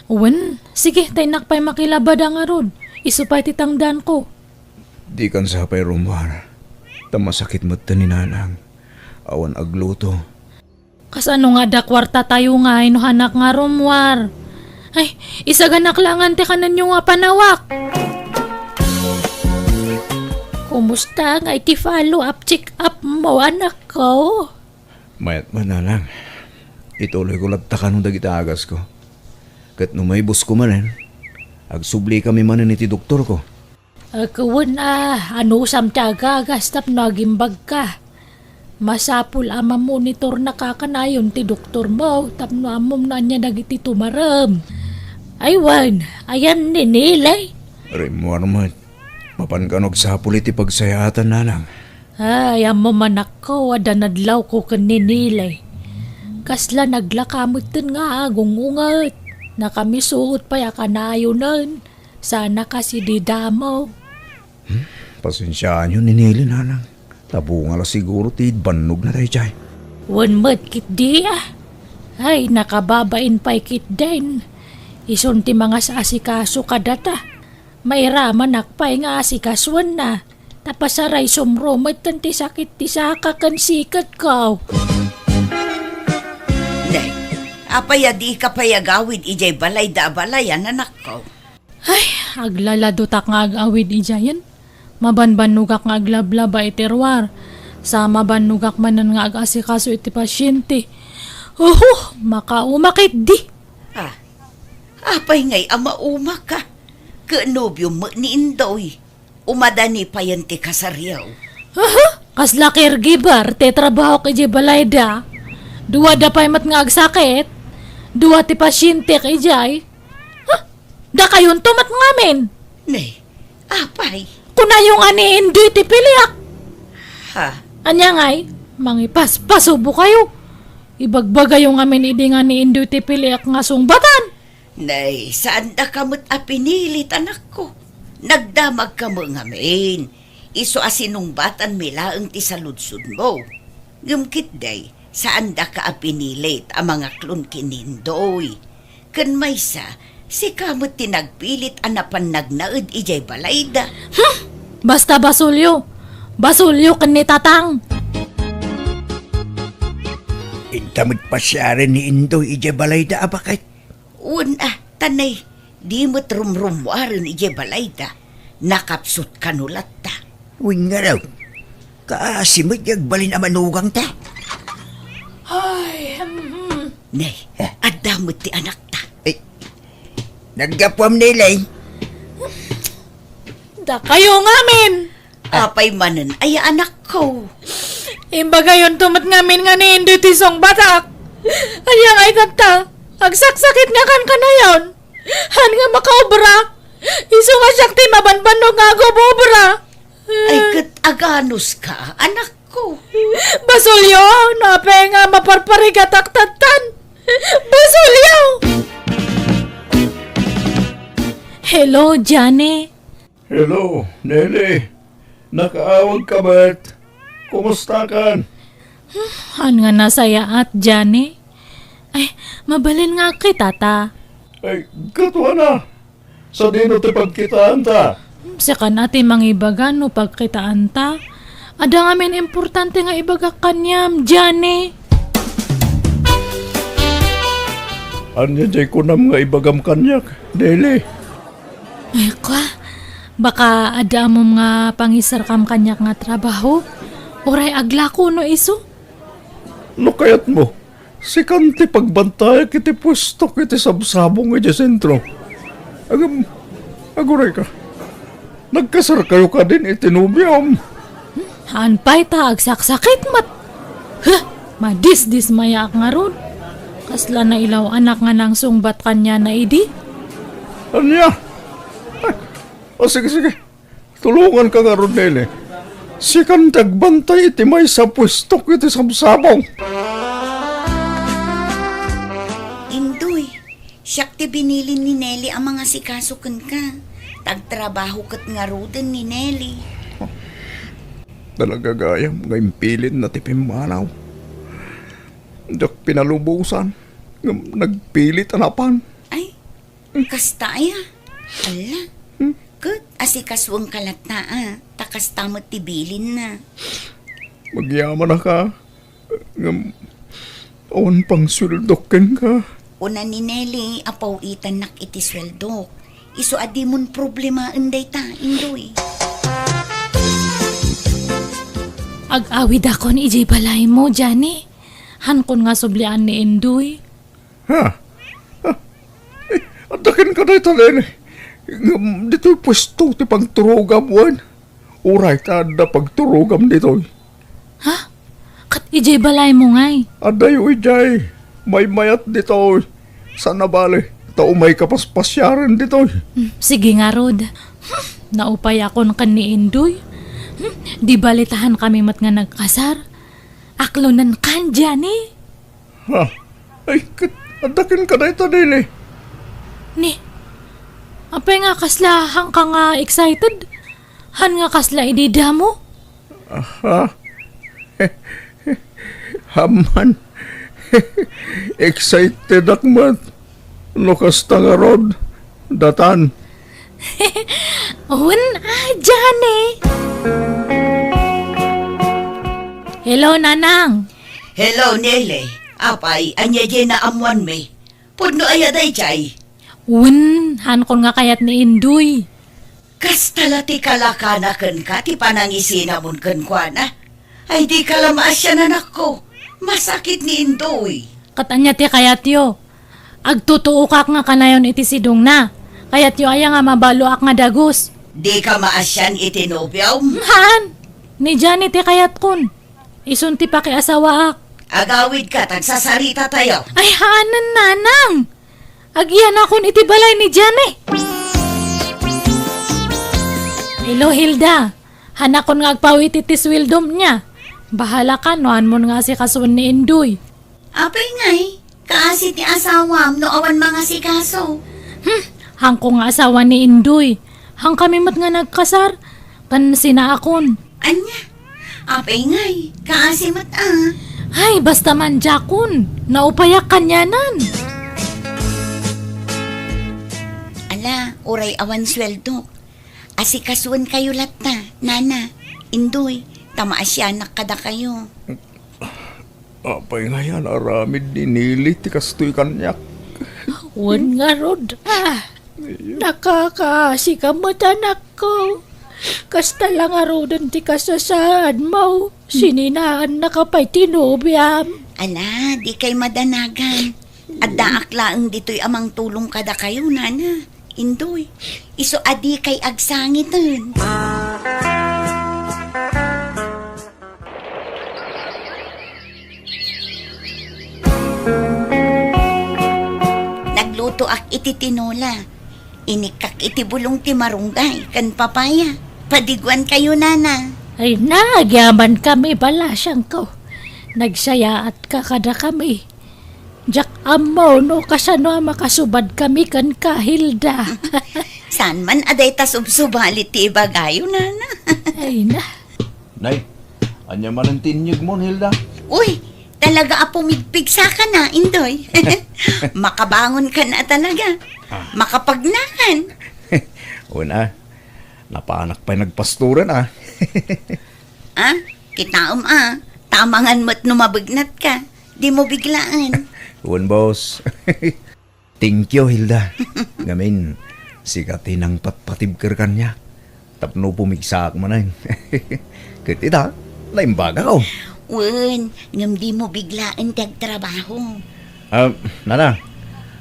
Wen, sige, ta innak pay makilabada ngarud. Isu pay ti tangdanko. Dikan sa pay rummuar. Ta masakit met ti ni nanang. Awan agluto. Kasano nga adda kuartatayo ngay no haanak nga rummuar? Ay, isaganak laengen ti kanenyo nga panawak. Kumusta ngay ti follow-up check-up mo, anakko? Mayat met, nanang. Ituloyko latta kano dagiti agasko. Ket no maibusko manen, agsublikami manen iti doktorko. Ket wen a, anusam ti agagas tapno agimbagka. Masapul a mamonitornaka kanayon ti doktormo tapno ammom no ania dagiti tumarem. Ay wen, ayan ni Neli? Rimmuar met. Mapan kano agsapul iti pagsayaatan, nanang. Ay, ammom, anakko, adda nadlawko ken ni Neli. Kasla naglaka metten nga agung-unget. Nakamisuot pay a kanayonen. Saan a kas idi damo. Hmm? Pasensiaanyo ni Neli, nanang. Ta bunga la siguro ti bannogna daydiay. Wen met ketdi a. Ay, nakababain pay ketdin. Isun ti mangas-asikaso kadata. Mairamanak pay nga asikasuenna. Ta pasaray sumrumeten ti sakit ti saka ken siketko. Nay, apay a dika pay agawid idiay balayda a balayan, anakko? Ay, aglaladutak nga ag-awid idiayen. Mabanbannogak nga aglablaba iti ruar. Sa mabannogak manen nga agasikaso iti pasyente. Oho, makauma ketdi. Ah, apay ngay a mauma ka? Ket nobiom met ni Indoy. Umadani payen ti kasaryo. Aha! Kasla caregiver ti trabahok idiay balayda. Duada pay met nga agsakit. Dua ti pasyente idiay. Ha? Dakayonto met ngamin. Ne, apay? Kunayo nga ni Indoy ti piliak. Ha? Ania ngay? Mangipaspasubo kayo. Ibagbagayo ngamin idi nga ni Indoy ti piliak nga sungbatan. Nay, saandaka met a pinilit, anakko. Nagdamagka met ngamin. Isu a sinungbatanmi laeng ti saludsodmo. Ngem ketdi, saandaka a pinilit a mangaklon ken ni Indoy. Ken maysa, sika met ti nagpilit a napan nagnaed idiay balayda. Hmm! Basta basolyo! Basolyo ken ni Tatang! Inta met pasiaren ni Indoy idiay balayda a baket. Wen a, ta nay, di met rumrummuaren idiay balayda. Nakapsut kano latta. Wen ngarud, kaasi met ti agbalin a manugangta. Ay, hmm. Nay, adda met ti anakta. Ay, naggapuam, Nelly. Dakayo ngamin! Apay manen aya, anakko? Imbagayonto met ngamin nga ni Indoy ti sungbatak. Ania ngay tatta? Agsaksakit nga kan kanayon. Han nga makaobra. Isu nga siak ti mabanbannog nga agobobra. Ay, ket aganuska, anakko? Basolyo, no apay nga maparparigatak tattan. Basolyo! Hello, Johnny. Hello, Nelly. Nakaawagka met. Kumustakan? Han nga nasayaat, Johnny. Ay, mabalin nga agkitata. Ay, gaduana. Sadino ti pagkitaanta? Sika a ti mangibaga no pagkitaanta. Adda ngamin importante nga ibagak kaniam, Johnny. Ania diay kunam nga ibagam kaniak, Nelly? Ay, kua, baka adda ammom nga pangiserkam kaniak nga trabaho? Uray aglako no isu? No kayatmo, sikan ti pagbantayak iti puestok iti sabsabong idiay sentro. Agam, aguray ka. Nagkasarkayo kadin iti nobiom? Haan pay ta agsaksakit met. Huh! Madisdismayaak ngarud. Kasla nailaw-anak nga nangsungbat kaniana idi. Ania? Ay, o, sige, sige. Tulonganka ngarud, Nelly. Sikan ti agbantay iti maysa a puestok iti sabsabong. Indoy, siak ti binilin ni Nelly a mangasikaso kenka. Tagtrabaho ket ngaruden ni Nelly. Talaga gayam nga impilinna ti pimmanaw. Diak pinalubosan ngem nagpilit a napan. Ay, kasta aya? Alla. Hmm? Ket asikasuenka latta a, ta kasta met ti bilinna. Agyamanka, ngem awan pangsueldok kenka. Kuna ni Nelly a paw-itannak iti sueldok. Isu a dimon problemaen dayta, Indoy. Ag-awidakon idiay balaymo, Johnny. Hankon nga sublian ni Indoy. Ha? Ha? Eh, adda kenka dayta, Nelly. Ngem ditoy puesto ti pagturogam wen? Uray ta adda pagturogam ditoy. Ha? Ket idiay balaymo ngay? Adayo idiay. Maymayat ditoy. Saan a bale, ta umayka paspasiaren ditoy. Hmm, sige ngarud. Hmm, naupayakon ken ni Indoy. Hmm, di balitahan kami met nga nagkasar. Aklonenkan, Johnny. Ha? Ay, ket, adda kenka dayta, Nelly. Ni, apay nga kasla hanka nga excited? Han nga kasla idi damo? Aha. Amman. Excited ak met. No kasta ngarud, datan. Wen, a, Johnny. Hello, Nanang. Hello, Nele. Apay, ania diay naammoanmi? Pudno aya daydiay? Wen, haankon nga kayat ni Indoy. Kasta la ti kalakana kenka ti panangisinamon kenkuana. Ay, dika la maasian, anakko. Masakit ni Indoy. Ket ania ti kayatyo? Agtutuokak nga kanayon iti sidongna. Kayatyo aya nga mabaluak nga dagus? Dika maasian iti nobiom? Haan! Ni Johnny ti kayatkon. Isun ti pakiasawaak. Agawidka, ta agsasaritatayo. Ay, haanen, Nanang! Agiyanakon iti balay ni Johnny. Hello, Hilda. Haanakon nga agpawit iti sueldom nia. Bahalaka no haanmon nga asikasuen ni Indoy. Apay ngay, kaasi ti asawam no awan mangasikaso? Hmm, haanko nga asawa ni Indoy. Haankami met nga nagkasar, ken sinaakon. Ania? Apay ngay, kaasi met a. Ay, basta man diakon. Naupayak kanianan. Ala, uray awan sueldo. Asikasuenkayo latta, Nana, Indoy, ta maasianak kadakayo. Apay ngay a naaramid ni Nili ti kastoy kaniak? Wen ngarud, a. Nakakaasika met, anakko. Kasta la ngaruden ti kasasaadmo. Sininaannaka pay ti nobiam. Ala, dikay madanagan. Addaak laeng ditoy a mangtulong kadakayo, Nana, Indoy. Isu a dikay agsangiten. Naglutoak iti tinola. Inikkak iti bulong ti marunggay ken papaya. Padiguankayo, Nana. Ay, nagyamankami, balasiangko. Nagsayaatka kadakami. Diak ammo no kasano a makasubadkami kenka, Hilda. Saan man a dayta subsubali ti ibagayo, Nana. Ay na. Nay, ania manen ti inyegmon, Hilda? Uy, talaga a pumigpigsaka na, Indoy. Makabangonka na talaga. Ah. Makapagnakan. Una, napanak pay nagpastoran, a. A, kitaem a, ta amangan met no mabegnatka. Dimo biglaen. Wen, boss. Thank you, Hilda. Ngamin, sika ti nangpatpatibker kaniak tapno pumigsaak manen. Ket ita, naimbagak. Wen, ngem dimo biglaen ti agtrabaho. A, Nana,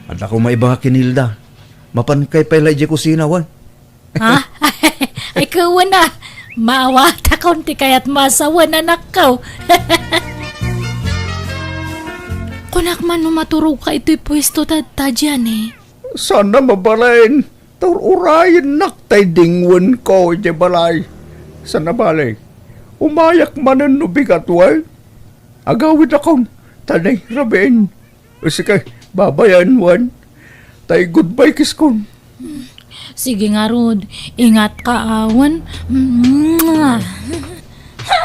addakon maibaga ken Hilda. Mapankay pay la idiay kusina, wen? Ha? Ay, kuwen a. Maawatakon ti kayatmo a sawen, anakko. Kunak man no maturogka itoy puesto ta, ta diay, e. Saan a mabalin. Ta ur-urayennak tay dingwenko idiay balay. Saan a bale, umayak manen no bigat, wen? Agawidakon, ta nay rabiin. Sika, babayan, wen? Tay goodbye kiss kon. Sige ngarud, ingatka, a, wen. Mwah! Ha!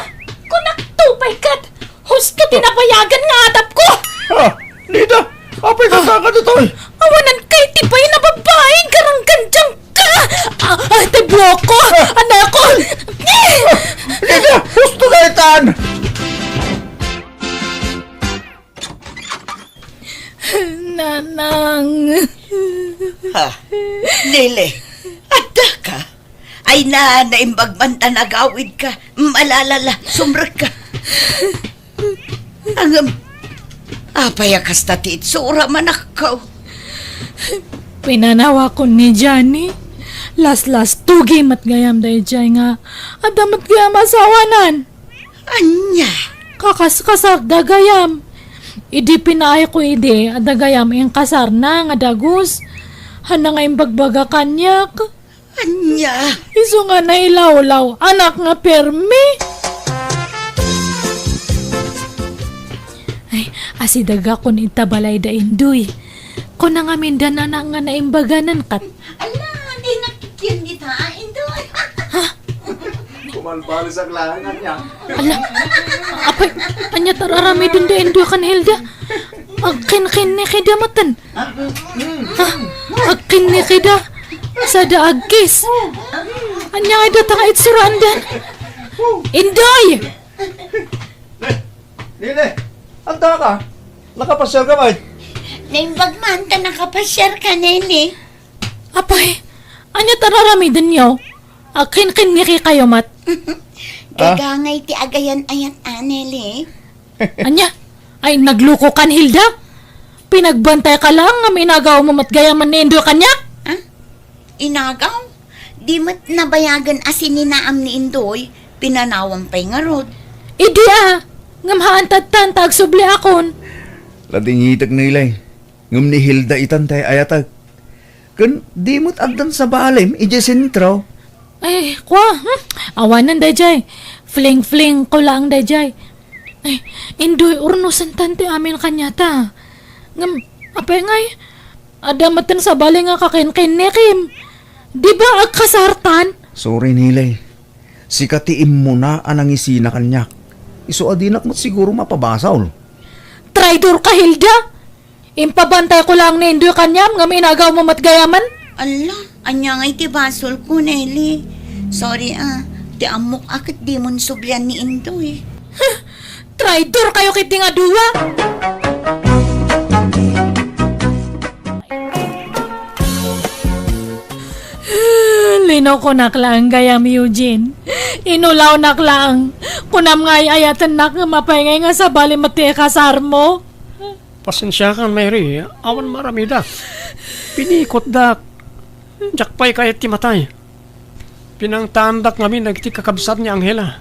Kunak to pay ket! Husto ti nabayagan nga adapko! Ah, Nida! Apay ka, ah, kaka ditoy? Awanan kay ti pay na babae, garanggan dyan ka! Ah, ah, ti buhok ko! Ah! Anakon! Nida! Husto ka itan! Nanang. Ha? Lele, adda ka? Ay na, naimbag man ta nagawid ka. Malalala, sumrek ka. Angem, apay a kasta ti itsura, manakkaw? Pinanawakon ni Johnny. Laslastugi met gayam daydiay nga adda met gayam asawanan. Ania? Kakaskasak da gayam. Idi pinaayko idi, adda gayam inkasarna nga dagus. Hana nga imbagbaga kaniak. Ania? Isu nga nailawlaw, anak nga permi. Ay, asidegakon ita balay da Indoy. Kuna ngamin da nana nga naimbaganan kat. Ala, di nakikyan dita, Indoy. Ha? Kumalbalisak lang, ania. Ala, apay, ania ti ar-aramiden da Indoy ken Hilda? Agkinkinnikida maten. Ha? Agkinnikida. Sada agkiss. Ania ngay data nga itsuraandan? Indoy! Nene, anta ka? Nakapasiar ka met? Naimbag man ta nakapasiar ka, Nene. Apay, ania ti ar-aramidenyo? Agkinkinniki kayo met. Ah? Gagangay ti agayan-ayat, a, Nene. Ania? Ay, nagluko kan, Hilda? Pinagbantay ka lang nga inagaw mo met gayam ni Indoy kaniak? Ah? Inagaw? Di met nabayagen a sininaam ni Indoy, pinanawam pay ngarud. Idi a, ngem haan tattan ta agsubli akon. Ladingitek, Nilay. Ngem ni Hilda itan ti ay-ayatek. Ken di met addan sabalem idiay sentro. Ay, kua, hmm? Awanen daydiay. Fling-fling ko laeng daydiay. Ay, Indoy, urnosen tan ti amin kaniata. Ngem, apay ngay, adda met ti sabali nga kakinkinnikim. Di ba agkasartan? Sorry, Nilay. Sika ti immuna a nangisina kaniak. Isu a dinak met siguro mapabasol. Traidor ka, Hilda! Impabantay ko lang ni Indoy kaniam ngem inagaw mo met gayamen? Ala, ania ngay ti basol ko, Nelly? Sorry, a. Ti ammok a ket dimon sublian ni Indoy. Traidor kayo ketdi nga dua! Linokonak laeng gayam, Eugene. Inulawnak laeng. Kunam nga ay-ayatennak ngem apay ngay nga sabali met ti ikasarmo? Pasensiakan, Mary. Awan maaramidak. Pinikotdak. Diak pay kayat ti matay. Pinangtaandak ngamin dagiti kakabsat ni Angela.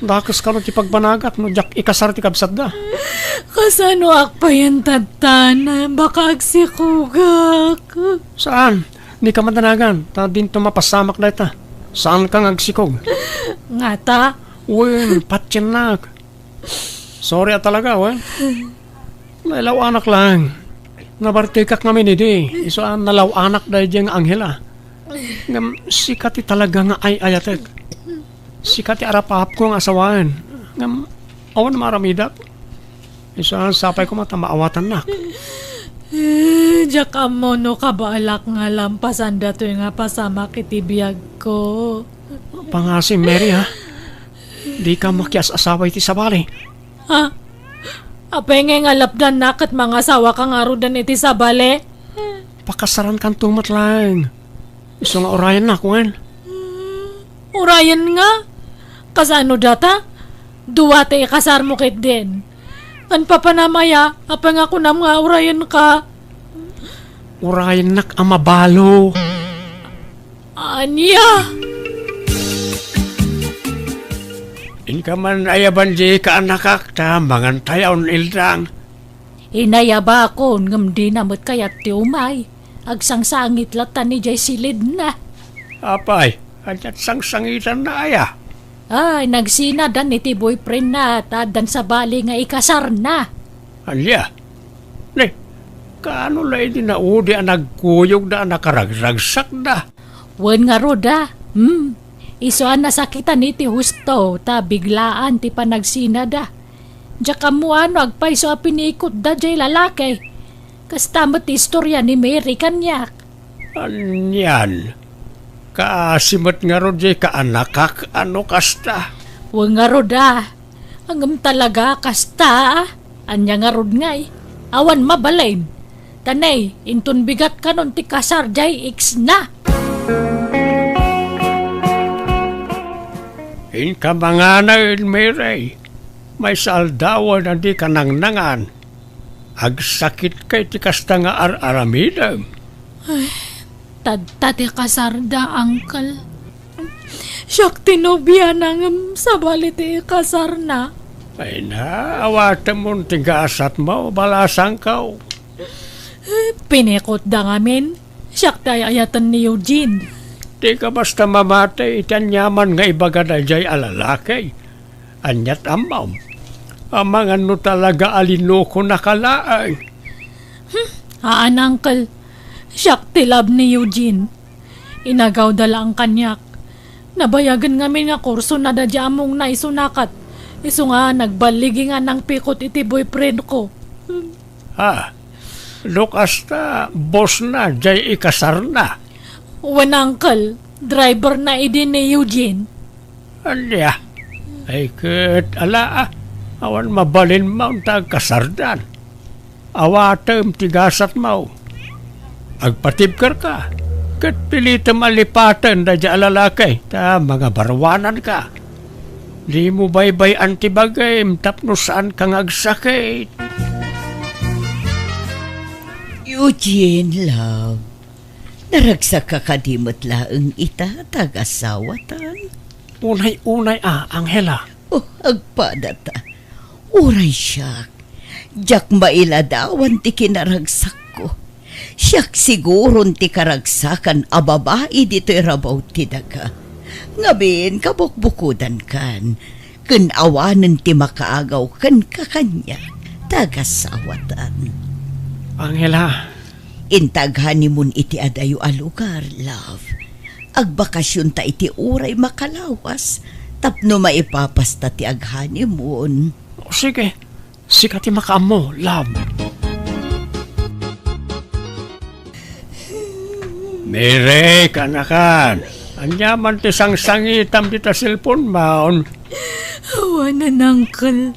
Dakes kano ti pagbanagak no diak ikasar ti kabsatda. Kasanoak payen tattan? Baka agsikogak. Saan? Dika madanagan, ta dinto mapasamak dayta. Saanka nga agsikog. Ngata? Wen, patiennak. Sorry a talaga, wen. Nailaw-anak laeng. Nabartekak ngamin idi. Isu a nalaw-anak daydiay nga Angela. Ngem sika ti talaga nga ay-ayatek. Sika ti arap-apko nga asawaen. Ngem awan maaramidak. Isu a sapay koma ta maawatannak. Eh, diak ammo no kabaelak nga lampasan datoy nga pasamak iti biagko. Pangasim, Mary, ha? Dika makias-asawa iti sabali. Ha? Apay ngay nga lapdannak ket mangasawaka ngaruden iti sabali? Pakasarankanto met laeng. Isu nga urayennak, wen? Hmm, urayen nga? Kasano data? Dua ti ikasarmo ketdin. Ken papanam aya, apay nga kunam nga urayenka? Urayennak a mabalo. Ania? Inka man ayaban di kaanakak ta mangantayon, Ildang. Inayabakon, ngem dina met kayat ti umay. Agsangsangit latta ni jay silidna. Apay, aniat sangsangitanna aya? Ay, nagsinadan iti boyfriendna, ta addan sabali nga ikasarna. Ania? Ne, kaano la idi naudi a nagkuyogda a nakaragragsakda? Wen ngarud a, hmm, isu a nasakitan iti husto ta biglaan ti panagsinada. Diak ammo a no agpayso a pinikotda jay lalaki. Kasta met ti istorya ni Mary kaniak. Anian? Kaasi met ngarud jay kaanakak a no kasta? Wen ngarud a. Ngem talaga kasta a. Ania ngarud ngay? Awan mabalin. Ta ne, inton bigat kanon ti kasar jay ex na. Inka manganaen, Mary. Maysa aldawen a dika nangnangan. Agsakitka iti kasta nga ar-aramidem. Ay, tadta ti kasarda, Uncle. Siak ti nobiana ngem sabali ti ikasarna. Ay na, awatemon ti gasatmo, balasangko. Pinikotda ngamin. Siak ti ay-ayaten ni Eugene. Dika basta mamati iti aniaman nga ibagada jay a lalaki. Aniat ammom? Amangan no talaga a linokonaka laeng. Hmm, haan, Uncle. Siak ti love ni Eugene. Inagawda laeng kaniak. Nabayagen ngamin nga kursona daydiay ammongna isuna ket isu nga nagballigi nga nangpikot iti boyfriendko. Hmm. Ha? No kasta, bossna jay ikasarna? Wen, Uncle. Driverna idi ni Eugene. Ania? Ay ket, ala, a. Awan mabalinmo ta agkasardan. Awatem ti gasatmo. Agpatibkerka, ket pilitem a lipaten daydiay a lalaki ta mangabaruananka. Dimo baybay-an ti bagim tapno saanka nga agsakit. Eugene, love, naragsakka kadi met laeng ita ta agasawatan? Unay-unay a, Angela. Oh, agpadata. Uray siak, diak mailadawan ti kinaragsakko. Siak siguron ti karagsakan a babai ditoy rabaw ti daga. Ngamin, kabukbukodankan, ken awanen ti makaagaw kenka kaniak ta agasawatan. Angela. Inta aghoneymoon iti adayo a lugar, love. Agbakasionta iti uray makalawas tapno maipapasta ti aghoneymoon. O, sige. Sika ti makaammo, love. Mary, kaanakan. Ania man ti sangsangitam dita cellphone-mon? Awanen, uncle.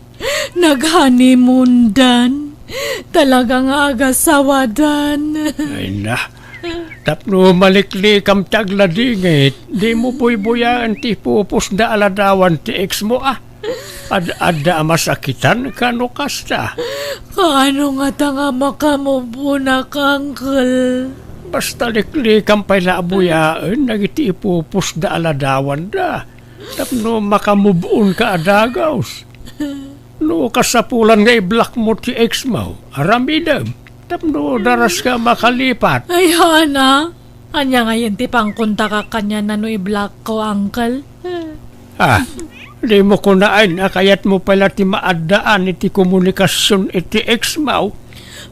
Nag-honeymoon-dan. Talaga nga agasawadan. Ay na. Tapno maliklikam ti agladingit, dimo buybuyaen ti ipupusda a ladawan ti ex-mo, a. Ad-adda a masakitanka no kasta. Kaano ngata nga makamove-onak, uncle? Basta liklikam pay la a buyaen dagiti ipupusda a ladawanda tapno makamove-onka a dagus. No kasapulan nga i-block-mo ti ex-mo, aramidem tapno daraska makalipat. Ay, haan a. Ania ngayen ti pangkontakak kaniana no i-block-ko, uncle? Ah, dimo kunaen a kayatmo pay la ti maaddaan iti komunikasion iti ex-mo?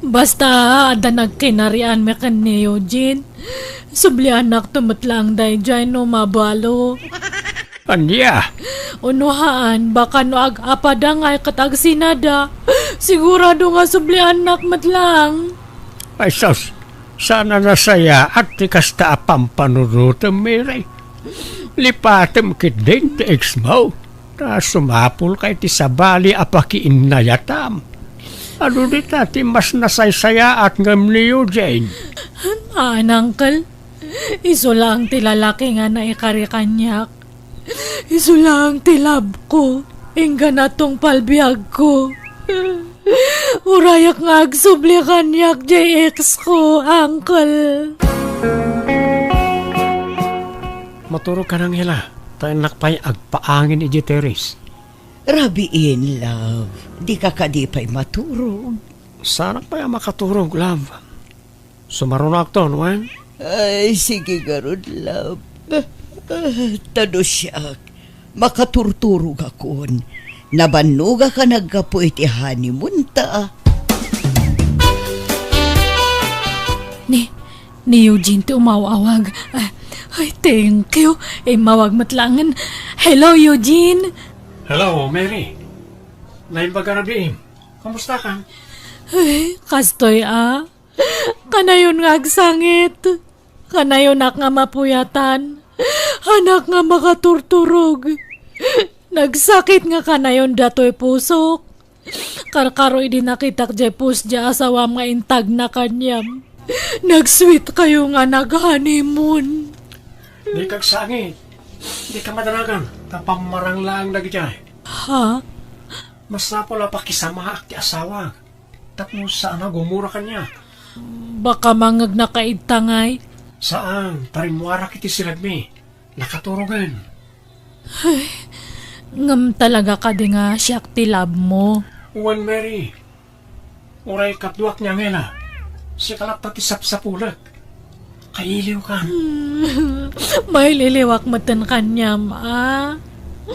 Basta, adda nagkinarianmi ken ni Eugene. Subliannakto met laeng daydiay no mabalo. Ania? Uno haan, baka no ag-apada ngay ket agsinada, sigurado nga subliannak met laeng. Ay sus, saan a nasayaat ti kasta a pampanunotem, Mary. Lipatem ketdin ti ex-mo, ta sumapulka iti sabali a pakiinnayatam. Adu dita ti mas nasaysayaat ngem ni Eugene? Haan, uncle. Isu laeng ti lalaki nga naikari kaniak. Isu laeng ti love-ko, inggana tungpal biagko. Urayak nga agsubli kaniak diay ex-ko, uncle. Maturogkan, Angela, ta innak pay agpaangin idiay terrace. Rabiin, love, dika kadi pay maturog? Saanak pay a makaturog, love. Sumarunoakton, wen? Ay, sige ngarud, love. Ta no siak, makaturturogakon. Nabannogak a naggapu iti honeymoon-ta. Ni, ni Eugene ti umaw-awag. Ay, ay, thank you. Immawag met laengen. Hello, Eugene. Hello, Mary. Naimbag a rabiim. Kumusta ka? Ay, kastoy a. Kanayon nga agsangit. Kanayonak nga mapuyatan. Haanak nga makaturturog. Nagsakit nga kanayon datoy pusok. Karkaro idi nakitak diay post diay asawam nga intagna kaniam. Nag-sweet kayo nga nag-honeymoon. Dika agsangit. Dika madanagan ta pammarang laeng dagitoy. Ha? Masapul a pakisamaak ti asawak tapno saan a gumura kaniak. Baka mangegnaka idta ngay? Saan, ta rimmuarak iti siragmi. Nakaturogen. Ay, ngem talaga kadi nga siak ti love mo? Wen, Mary. Uray kaduak ni Angela. Sika latta ti sapsapulek. Kailiwkan. Maililiwak metten kaniam, a?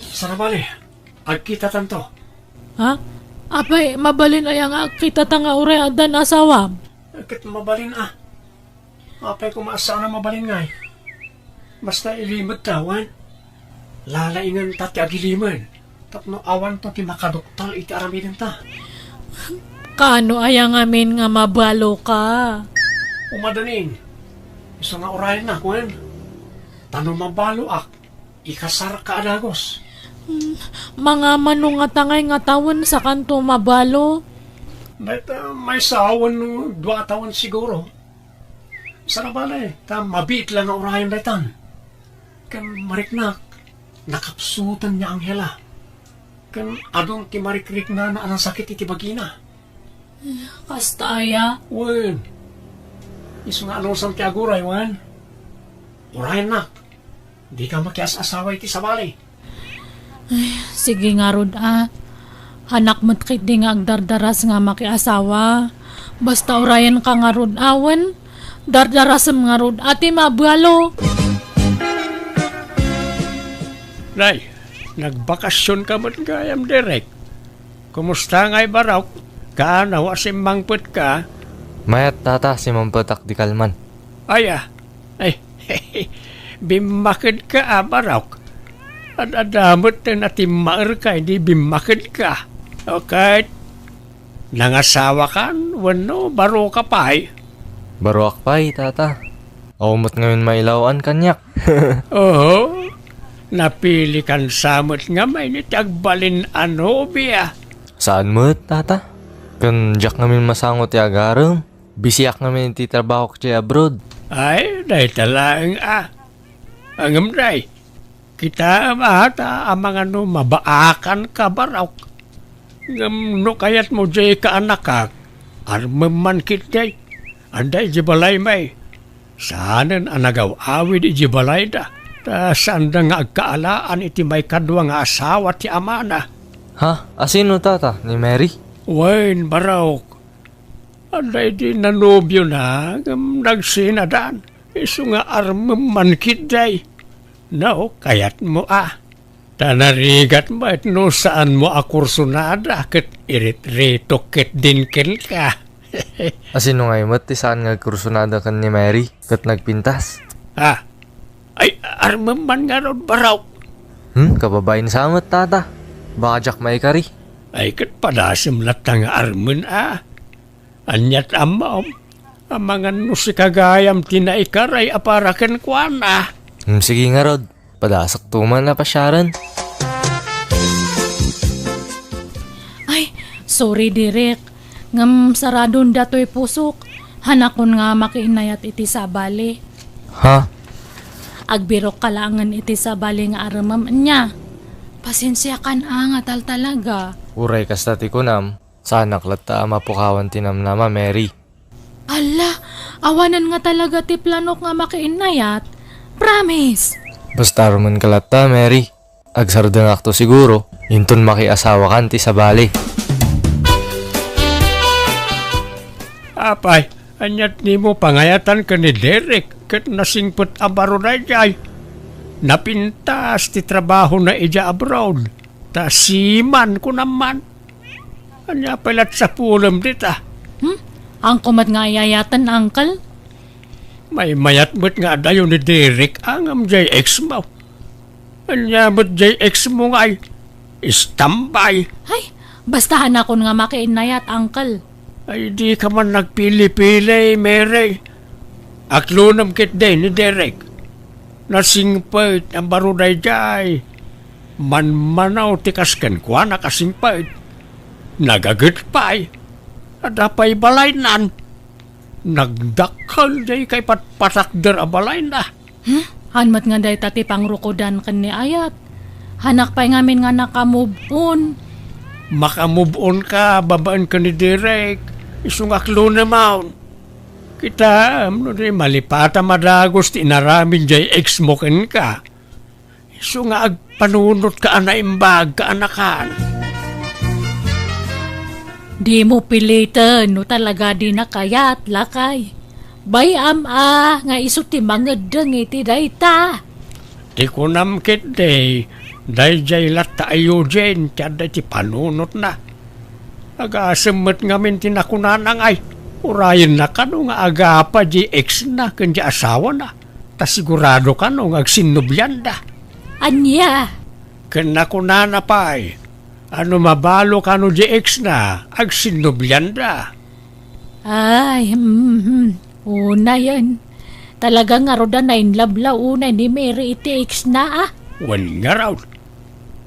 Saan a bale, agkitatanto. Ha? Apay, mabalin aya nga agkitata nga uray addan asawam? Ket mabalin a. Apay koma a saan a mabalin ngay? Basta ilimedta, wen? Lalaingenta ti agilimed tapno awanto ti makaduktal iti aramidenta. Kaano aya ngamin nga mabaloka? Umadanin, isu nga urayennak, wen? Ta no mabaloak, ikasarka a dagus. Mangmano ngata ngay nga tawen sakanto mabalo? Dayta maysa wenno dua a tawen siguro. Saan a bale, ta mabiit la nga urayen daytan. Ken mariknak, nakapsutan ni Angela. Ken adun ti marikriknana a nasakit iti bagina. Kasta aya? Wen. Isu nga anusam ti aguray, wen? Urayennak, dika makias-asawa iti sabali. Ay, sige ngarud a. Hanak met ketdi nga agdardaras nga makiasawa. Basta urayenka ngarud a, wen? Dardarasem ngarud a ti mabalo. Nay, nagbakasionka met gayam, Derek. Kumusta ngay, Barok? Kaano a simmangpetka? Mayat, tata, simmangpetak di kalman. Aya, ay, bimmakedka a, Barok. Ad-adda met ti natimmaerka idi bimmakedka. Okay. Nangasawakan wenno baroka pay? Baroak pay, tata. Awan met ngamin mailaw-an kaniak. Oho. Napilikan sa met ngamin iti agbalin a nobia. Saan met, tata. Ken diak ngamin masango ti agarem. Bisiak ngamin iti trabahok iti abroad. Ay, dayta laeng a. Ngem, day, kitaem a ta amangan no mabaakanka, Barok. Ngem no kayatmo diay kaanakak, armem man ketdi. Adda idiay balay, may. Saanen a nagaw-awid idiay balayda, ta saanda nga agkaalaan iti maikadua nga asawa ti amana. Ha? Asino, tata? Ni Mary? Wen, Barok. Adda idi nanobiona, ngem nagsinadan. Isu nga armem man ketdi. No, kayatmo a. Ta narigat met no saanmo a kursunada ket iritritokdin kenka. Asino ngay met ti saan nga agkursunada ken ni Mary ket nagpintas? Ah, ay, armem man ngarud, Barok. Hmm, kababain sa met, tata. Baka diak maikari. Ay, ket padasem latta nga armen a. Aniat ammom? Amangan no sika gayam ti naikaray a para kenkuana. Hmm, sige ngarud. Padasakto man a pasiaren. Ay, sorry, Derek. Ngem saradon datoy pusok. Hanakon nga makiinayat iti sabali. Ha? Agbirokka laengen iti sabali nga armem nia. Pasensiakan a nga taltalaga. Uray kasta ti kunam, saanak latta a mapukawan ti namnama, Mary. Alla, awanen nga talaga ti planok nga makiinnayat. Promise! Basta armenka latta, Mary. Agsardengakto siguro, inton makiasawakan ti sabali. Apay, aniat nimo pangayatan ken ni Derek ket nasingpet a baro daydiay? Napintas ti trabahona idiay abroad, ta seaman, kunam man. Ania pay lat sapulem dita? Hmm? Haanko met nga ayayaten, uncle? Maymayat met nga adayo ni Derek a ngem jay ex mo. Ania met jay ex mo ngay? Istambay. Ay, basta hanakon nga makiinnayat, uncle. Ay, dika man nagpili-pili, Mary. Aklonem ketdi ni Derek. Nasingpet a baro daydiay. Manmanaw ti kas kenkuana kasingpet. Nagaget pay. Adda pay balaynan. Nagdakkel jay kaipatpatakder a balayna. Hmm? Haan met nga dayta ti pangrukodan ken ni ayat. Hanak pay ngamin nga naka-move on. Maka-move on ka babaen ken ni Derek. Isu nga aklonem. Kitaem no di malipata madagus ti inaramid jay ex mo kenka. Isu nga agpanunotka a naimbag, kaanakan. Dimo piliten no talaga dina kayat, lakay. Bay-am a nga isu ti mangeddeng iti dayta. Ti kunam ketdi, daydiay latta a Eugene ti adda iti panunotna. Agasem met ngamin ti nakunana ngay, urayenna kano nga agapa di ex-na ken di asawana, ta sigurado kano nga agsinnublianda. Ania? Ken nakunana pay, a no mabalo kano di ex-na, agsinnublianda. Ay, mhm. Unayen. Talaga ngarud a nainlove la unay ni Mary iti ex-na, a? Wen ngarud.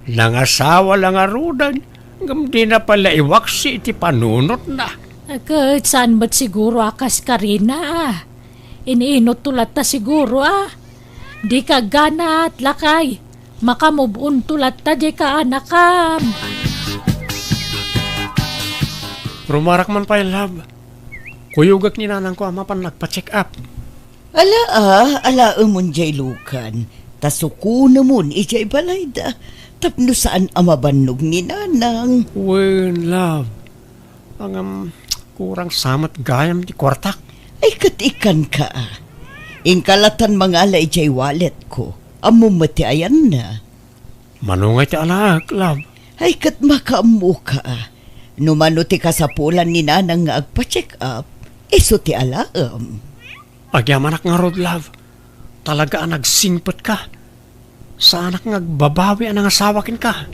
Nangasawa la ngaruden, ngem dina pay la iwaksi iti panunotna. Ket saan met siguro a kas karina, a. Iniinotto latta siguro, a. Dika agganat, lakay. Makamove-onto latta diay kaanakam. Rumarak man pay, love. Kuyogek ni nanangko a mapan nagpa-check up. Ala, a, alaemon diay lukan, ta sukonemon idiay balayda, tapno saan a mabannog ni nanang. Wen, love. Ngem, kurang sa met gayam ti kuartak. Ay, ket ikkanka, a. Inka latan mangala idiay walletko. Ammom met ti ayanna. Mano ngay ti alaek, love? Ay, ket makaammoka, a. No mano ti kasapulan ni nanang nga agpa-check up, isu ti alaem. Agyamanak ngarud, love. Talaga a nagsingpetka. Saanak nga agbabawi a nangasawa kenka.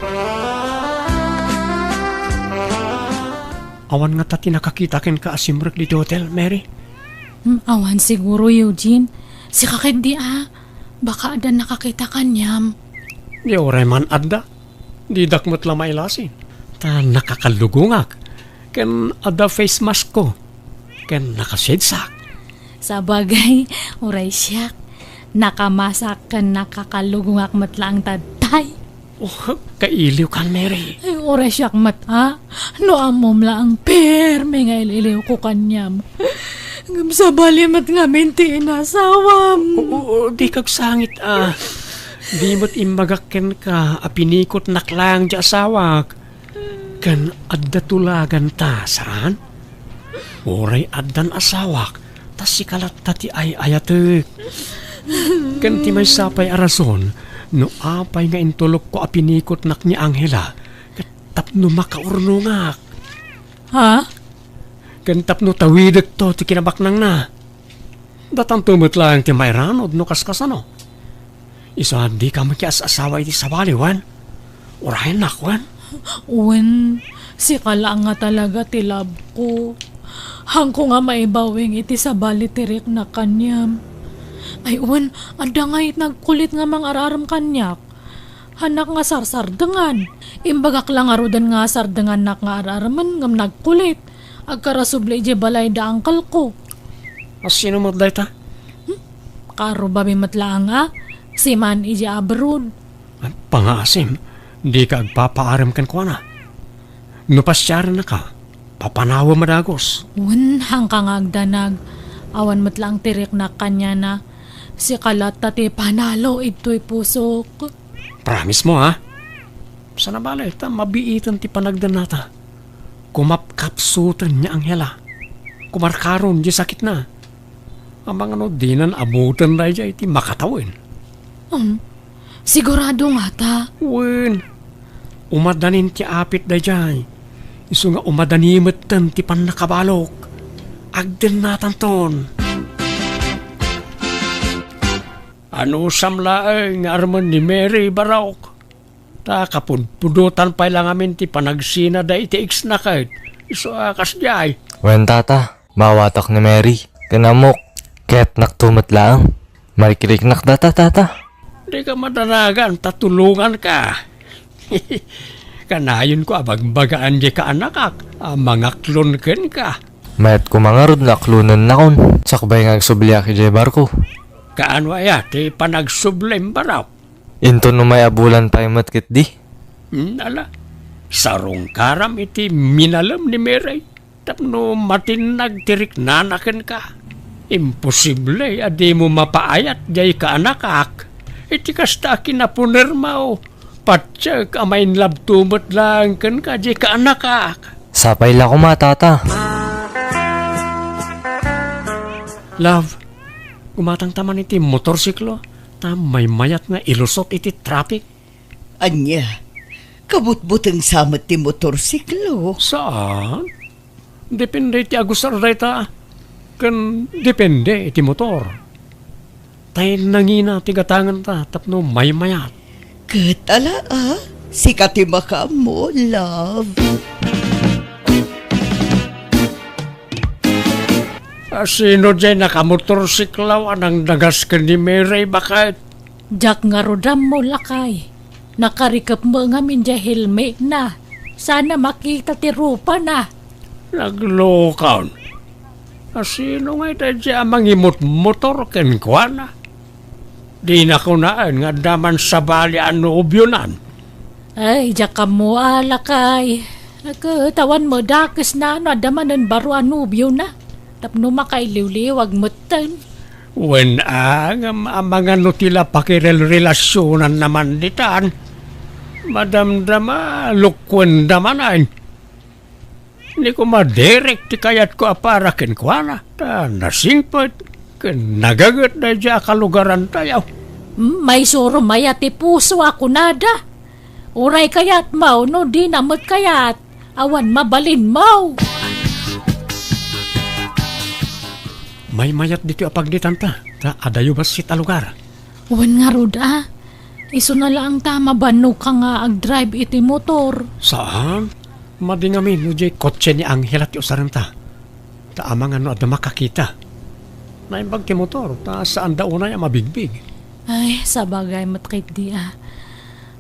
Awan ngata ti nakakita kenka a simrek ditoy hotel, Mary? Hmm, awan siguro, Eugene. Sika ketdi, a. Baka adda nakakita kaniam. Di uray man adda. Didak met la mailasin. Ta nakakalugongak. Ken adda face mask ko. Ken nakashades ak. Sabagay, uray siak. Nakamask ken nakakalugongak met laeng ta tay. Oh, kailiwkan, Mary. Ay, uray siak met, a. No ammom laeng permi nga il-iliwko kaniam. Ngem sabali met ngamin ti inasawam. Oo, oo, dika agsangit, a. Di met imbagak kenka a pinikotnak laeng ti asawak. Ken adda tulaganta, saan? Uray addan asawak, ta sika latta ti ay-ayatek. Ken ti maysa pay a rason no apay nga intulokko a pinikotnak ni Angela, ket tapno makaurnongak. Ha? Ken tapno tawidekto ti kinabaknangna. Datanto met laeng ti mairanod no kaskasano. Isu a dika makias-asawa iti sabali, wen? Urayennak, wen? Wen, sika laeng nga talaga ti love ko. Haanko nga maibawing iti sabali ti riknak kaniam. Ay, wen, adda ngay nagkulit nga mangar-arem kaniak. Haanak nga sarsardengan. Imbagak la ngaruden nga sardengannak nga ar-aremen ngem nagkulit. Agkarasubli idiay balay da uncle ko. A, sino met dayta? Hmm? Kaarrubabi met laeng a, siman idiay abroad. A, pangaasim, dika agpapaarem kenkuana. No pasiarennaka, papanawem a dagus. Wen, haanka nga agdanag. Awan met laeng ti riknak kaniana. Sika latta ti panalo idtoy pusok. Promise mo, ha? Sana bale, ta mabiiten ti panagdennata. Kumapkapsuten ni Angela. Kumarkaron di sakitna. Amangan no dinan ammuten daydiay ti makatawen. Um, sigurado ngata? Wen. Umadanin ti apit daydiay. Isu nga umadani metten ti pannakabalok. Agdennatanton. Anusam laeng nga armen ni Mary, Barok? Ta kapudpudotan pay la ngamin ti panagsina daydi ex-na ket isu a kasdiay. Wen, tata, maawatak ni Mary. Ken ammok, kayatnakto met laeng. Marikiriknak data, tata. Dika madanagan ta tulonganka. Kanayonko a bagbagaan diay kaanakak a mangaklon kenka. Mayat koma ngarud nga aklonennakon, sakbay nga agsubliak idiay barko. Kaano aya ti panagsublim, Barok? Inton umay a bulan pay met ketdi. Hmm, ala, sarungkaram iti minalem ni Mary tapno matinnag ti riknana kenka. Imposible a dimo mapaayat diay kaanakak iti kasta a kinapunermo. Patiek a ma-in love to met laeng kenka diay kaanakak. Sapay la koma, tata. Love, gumatangta man iti motorsiklo, ta maymayat nga ilusot iti traffic. Ania, kabutbutengsa met ti motorsiklo? Saan? Depende iti agusar dayta, ken depende iti motor. Tay nangina ti gatanganta tapno maymayat. Ket ala, a, sika ti makaammo, love. A, sino diay nakamotorsiklo a nangdagas ken ni Mary, baket? Diak ngarud ammo, lakay. Nakarikep met ngamin diay helmetna. Saan a makita ti rupana. Naglokon. Asino ngay daydiay a mangimutmotor kenkuana? Dina kunaen nga adda man sabali a nobionan. Ay, diak ammo, lakay. Ket awan met dakesna no adda manen baro a nobiona. Tapno makailiwliwag metten. Wen a, ngem amangan no ti la pakirelrelasionanna man ditan. Madamdama, lukuenda manen. Ni koma, Derek ti kayatko a para kenkuana, ta nasingpet ken nagaget daydiay a kalugarantayo. Hmm, maisuro aya ti puso a kunada. Uray kayatmo, no dina met kayat, awan mabalinmo. Maymayat ditoy a pagnitanta, ta adayo bassit a lugar. Wen ngarud a, isuna laeng ta mabannogka nga agdrive iti motor. Saan? Madi ngamin no diay kotse ni Angela ti usarenta. Ta amangan no adda makakita. Naimbag ti motor, ta saanda unay a mabigbig. Ay, sabagay met ketdi a.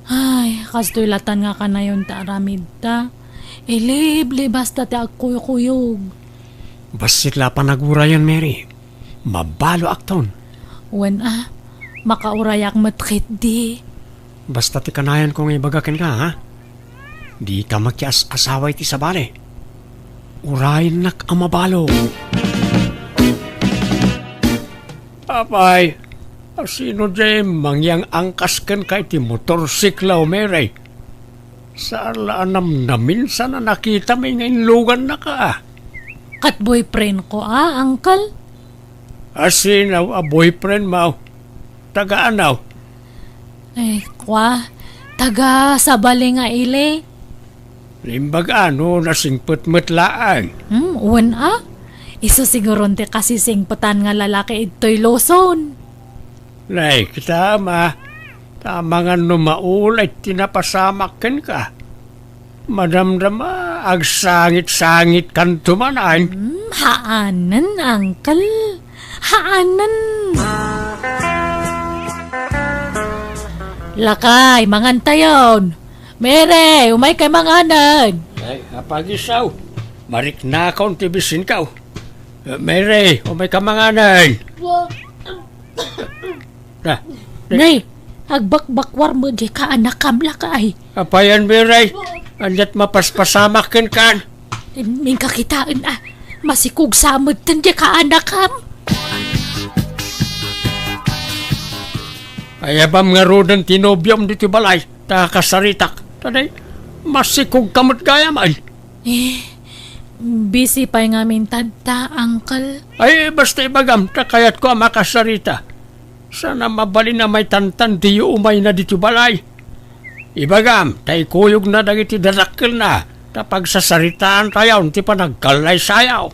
Ay, kastoy latan nga kanayon ta aramidta. Ilibli basta ti agkuykuyog. Bassit la a panagurayen, Mary. Mabaloakton. Wen a, makaurayak met ketdi. Basta ti kanayonko nga ibaga kenka, ha? Dika makias-asawa iti sabali. Urayennak a mabalo. Apay, asino diay mangyang-angkas kenka iti motorsiklo, Mary? Saan la a namnaminsan a nakitami nga inlugannaka a? Ket boyfriendko a, uncle. Asino a boyfriendmo? Taga ania? Ay, kua, taga sabali nga ili. Naimbag a no nasingpet met laeng. Hmm, wen a? Isu siguron ti kasisingpetan nga lalaki idtoy Luzon. Nay, kitam a, ta amangan no maulay ti napasamak kenka. Madamdama, agsangit-sangitkanto manen. Hmm, haanen, uncle. Haanen. Lakay, mangantayon. Mary, umaykay manganen. Ay, apagisaw. Mariknakon ti bisinko. Eh, Mary, umaykay manganen. Na, Nay, agbakbakwar met diay kaanakam, lakay. Apayen, Mary? Ania't mapaspasamak kenkan? Inka kitaen a, masikog sa metten diay kaanakam. Ayabam ngaruden ti nobiom ditoy balay, ta kasaritak. Ta nay, masikogka met gayam. Eh, busy pay ngamin tatta, uncle. Ay, basta ibagam, ta kayatko a makasarita. Saan a mabalin a maitantan diyo umayna ditoy balay. Ibagam, ta ikuyogna dagiti dadakkelna, ta pagsasaritaantayon ti panagkallaysayo.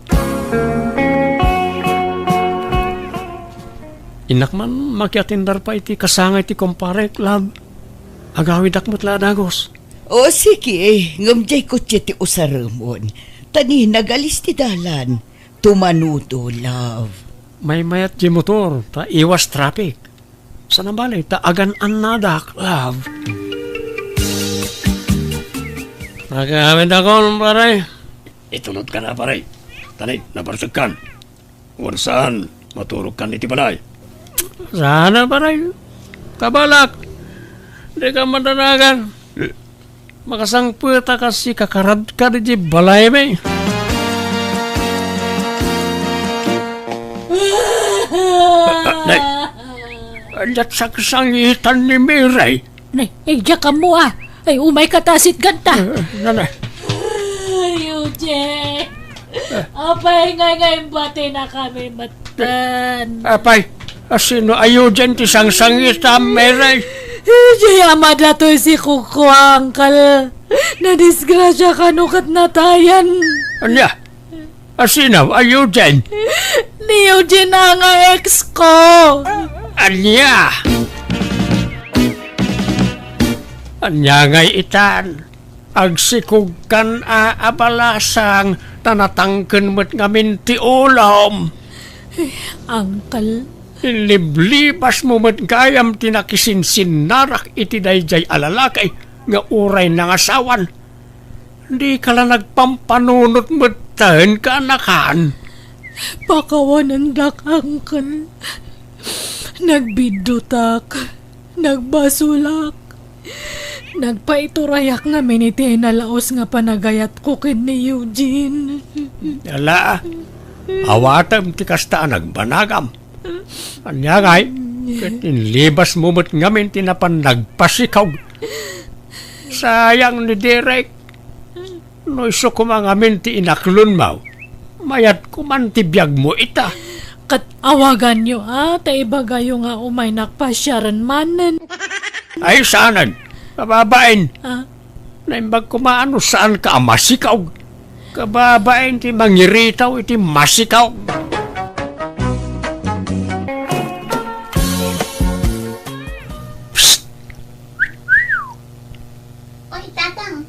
Innak man makiatindar pay iti kasangay ti kumparek, love. Agawidak met la a dagus. O, sige, ngem diay kotse ti usaremon. Ta ni nagalis ti dalan. Tumanodo, love. Maymayat ti motor, ta iwas traffic. Saan a bale, ta agan-annadak, love. Nagawidakon, pare. Itunodka na, pare. Tani, nabarsekkan. Wen saan, maturogkan iti balay. Saan a, pare. Kabalak. Dika madanagan. Makasangpet a kas ikakaradka diay balaymi. Nay, ania't sangsangitan ni Mary? Nay, ay, diak ammo a. Ay, umayka ta sitganta. Eh, nanay. Ay, Eugene. Apay nga, nga imbatinakami metten. Apay, asino a Eugene ti sangsangitam, Mary? Idiay ama datoy si Kuko, uncle. Nadisgrasya kano ket natayan. Ania? Asino a Eugene? Ni Eugene a nga ex ko. Ania? Ania ngay itan? Agsikogkan a abalasang ta natangken met ngamin ti ulom. Uncle, Inliblibasmo met gayam ti nakisinsinnarak iti daydiay a lalaki nga uray nangasawan. Dika la nagpampanunot metten, kaanakan. Pakawanendak, Uncle. Nagbiddutak, nagbasolak, nagpaiturayak ngamin iti nalaos nga panagayatko ken ni Eugene. Ala, awatem ti kasta a nagbanagam. Ania ngay, ket inlibasmo met ngamin ti napan nagpasikog. Sayang ni Derek. No isu koma ngamin ti inaklonmo, mayat koman ti biagmo ita. Ket awaganyo a, ta ibagayo nga umaynak pasiaren manen. Ay, saanen. Kababain. Ah? Naimbag koma no saanka a masikog. Kababain ti mangiritaw iti masikog. Psst! Oy, Tatang,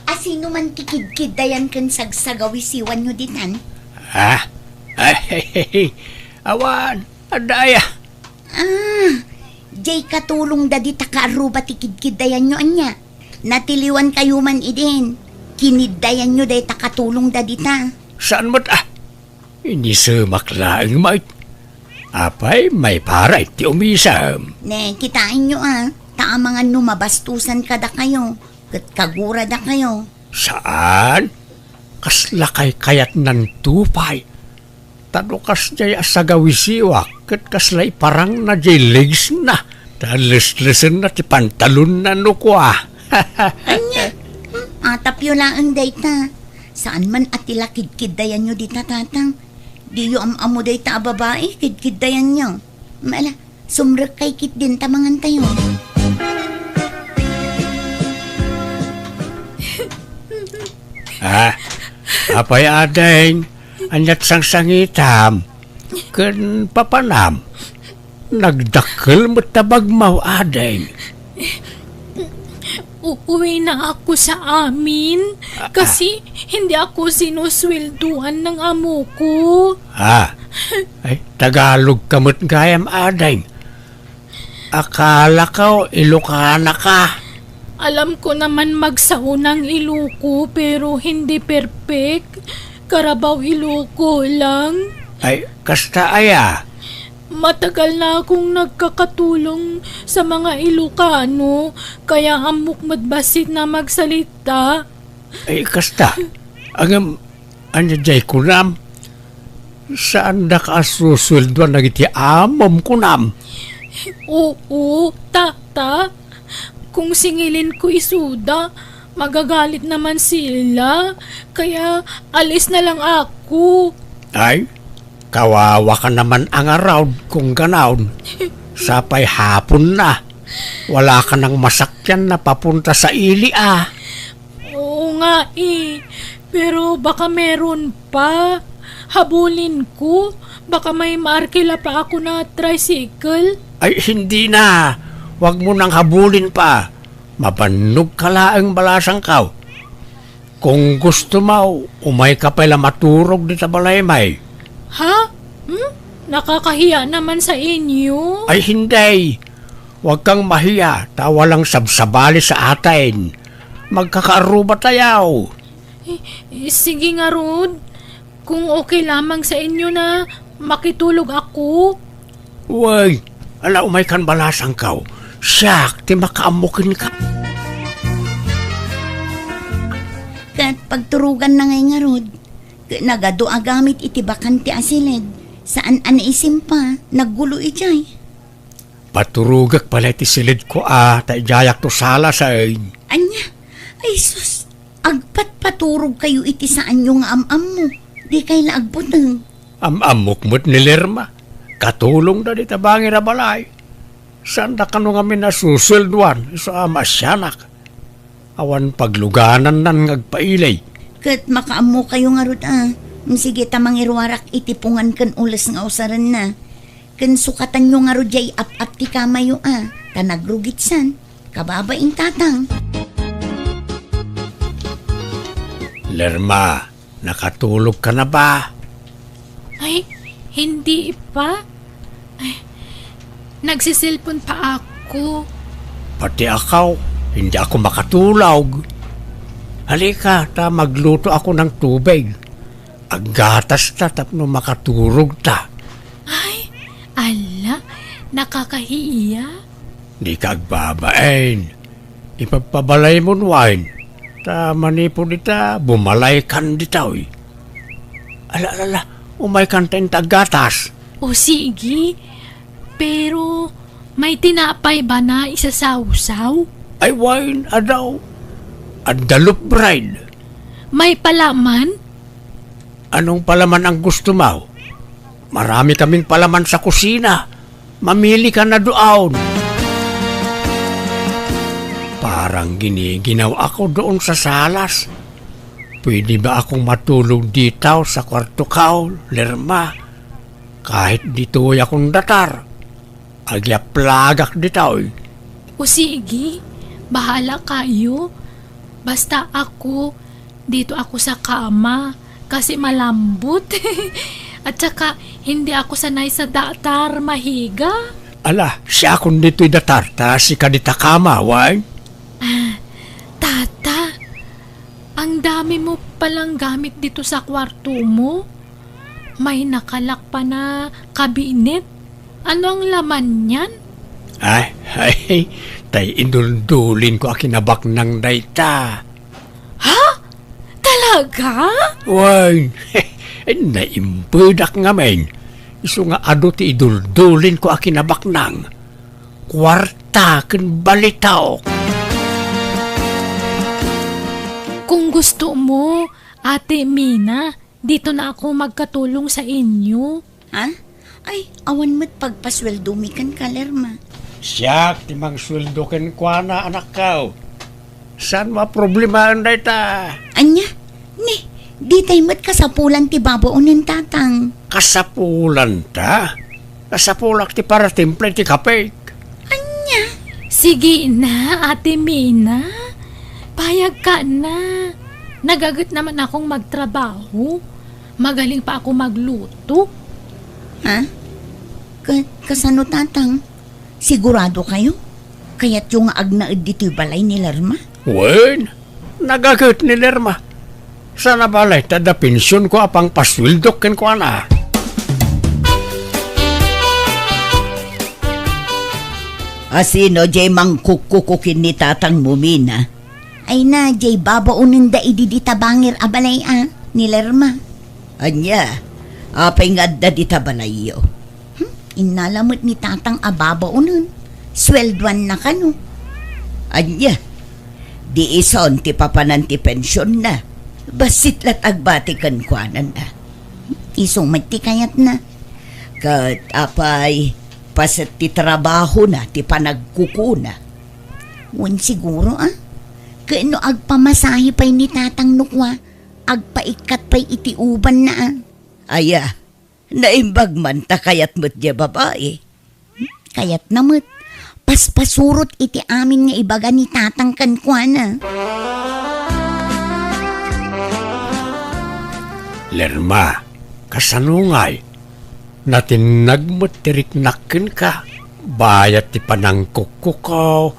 asino man ti kidkiddayan ken sagsagawisiwanyo ditan? Ah? Ay, awan, adda aya. Ah, jay katulong da dita kaarruba ti kidkiddayanyo ania? Natiliwankayo man idin. Kiniddayanyo dayta katulong da dita. Saan met, ah? Inisemak laeng met. Apay, maiparay ti umisem. Ne, kitaenyo a, ta amangan no mabastusan kadakayo, ket kaguradakayo. Saan? Kasla kaykayatnan to pay. Ta no kasdiay a sagawisiwak, ket kasla iparangna jay legsna, ta leslesenna ti pantalonna no kua. Ania? Hmm, atapyo laeng dayta. Saan man a ti la kidkiddayanyo dita, Tatang. Diyo am-ammo dayta a babai, kidkiddayanyo. Mala, sumrekkay ketdin ta mangantayo. Ah, apay, ading, aniat sangsangitam ken papanam? Nagdakkel met ta bagmo, ading. U-, uwina ako sa amin kasi hindi ako sinusweldoan ng amo ko. Ah, ay, Tagalog ka met gayam, ading. Akala ko, Ilocana ka. Alam ko naman magsao ng Iloco, pero hindi perfect. Carabao Ilocano lang. Ay, kasta aya. Matagal na akong nagkakatulong sa mga Ilocano, kaya ammok met bassit na magsalita. Ay, kasta. Ngem, ania jay kunam? Saandaka a susweldoan dagiti amom kunam? Oo, Tata. Kung singilin ko isuda, magagalit naman sila. Kaya alis na lang ako. Ay, kawawa ka naman a ngarud kung ganayon. Sapay hapon na. Wala ka nang masakyan na papunta sa ili, ah. Oo nga eh. Pero baka meron pa. Habulin ko. Baka may maarkila pa ako na tricycle. Ay, hindi na. Huwag mo nang habulin pa. Mabannog ka laeng balasangko. Kung gusto mo, umay ka pay la maturog dita balay, may. Ha? Hmm? Nakakahiya naman sa inyo. Ay, hindi. Huwag kang mahiya, ta walang sabsabali sa atin. Magkakaarruba tayo. Eh, eh, sige ngarud. Kung okay lamang sa inyo na makitulog ako. Uy, ala, umay kan balasangko. Siak ti makaammo kenka. Ket pagturoganna ngay ngarud, ket nagadu a gamit iti bakante a siled, saan a naisimpa, naggulo idiay. Paturogek pay la iti siled ko a, ta idiayak to sala saen. Ania? Ay sus, agpatpaturogkayo iti saanyo nga am-ammo. Dikay la agbuteng. Am-ammok met ni Lerma. Katulongda dita bangir a balay. Saanda kano ngamin a susweldoan, isu a maasianak. Awan pagluganannan nga agpaili. Ket makaammokayo ngarud a. Sige ta mangiruarak iti pungan ken ules nga usarenna. Ken sukatanyo ngarud diay ap-ap ti kamayo a, ta nagrugitsan. Kababain, Tatang. Lerma, nakatulog ka na ba? Ay, hindi pa. Ay, Nagsiselpon pa ako. Pati ako, hindi ako makatulog. Halika, ta magluto ako ng tubig. Aggatas ta tapno makaturog ta. Ay, ala, nakakahiya. Di ka agbabain. Ipagpabalay mo, Wine. Ta manipud ita, bumalay kan ditoy. Ala, ala, ala, umay kan ta inta aggatas. O sige, pero may tinapay ba na isasawsaw? Ay, Wine, adaw. Adda loaf bread. May palaman? Anong palaman ang gusto mo? Marami kaming palaman sa kusina. Mamili ka na doon. Parang giniginaw ako doon sa salas. Pwede ba akong matulog dito sa kwarto ko, Lerma? Kahit ditoy akong datar, agyaplagak ditoy. O sige, bahala kayo. Basta ako, dito ako sa kama kasi malambot. At saka, hindi ako sanay sa datar mahiga. Ala, siakon ditoy datar, ta sika dita kama, Wine? Ah, tata, ang dami mo palang gamit dito sa kwarto mo. May nakalak pa na kabinet. Ano ang laman niyan? Ay, ay, tay iduldulin ko a kinabaknang dayta. Ha? Talaga? Wen, naimpedak ngamin. Isu nga adu ti iduldulin ko a kinabaknang. Kuarta ken balitaok. Kung gusto mo, Ate Mina, dito na ako magkatulong sa inyo. Ha? Ay, awan met pagpasueldomi kenka, Lerma. Siak ti mangsueldo kenkuana, anakko. Saan mo a problemaen dayta? Ania? Ni, ditay met kasapulan ti babaonen, Tatang. Kasapulan ta? Kasapulak ti paratimpla iti kapek. Ania? Sige na, Ate Mina. Payag ka na. Nagaget naman akong magtrabaho. Magaling pa ako magluto. Ha? Ka-, kasano, Tatang? Sigurado kayo? Kayatyo nga agnaed ditoy balay ni Lerma? Wen, nagaget ni Lerma. Sana balay ta adda pension ko a pangpasueldok kenkuana. Asino jay mangkukkuko ken ni tatangmo, Mina? Ay na, jay babaonenda idi dita bangir a balay a, ni Lerma. Ania, apay nga adda dita balayyo? Hmm, innala met ni Tatang a babaonen. Sueldoanna kano. Ania, di ison ti papanan ti pensionna. Bassit la't agbati kenkuanana. Isu met ti kayatna. Ket apay, paset ti trabahona ti panagkukuna? Wen siguro, a? Ket no agpamasahe pay ni Tatang no kua, agpaikkat pay iti ubanna, a? Aya, naimbag man ta kayat met diay babai. Kayatna met, paspasurot iti amin nga ibaga ni Tatang kenkuana. Lerma, kasano ngay? Natinnag met ti riknak kenka, bayat ti panangkukkukaw,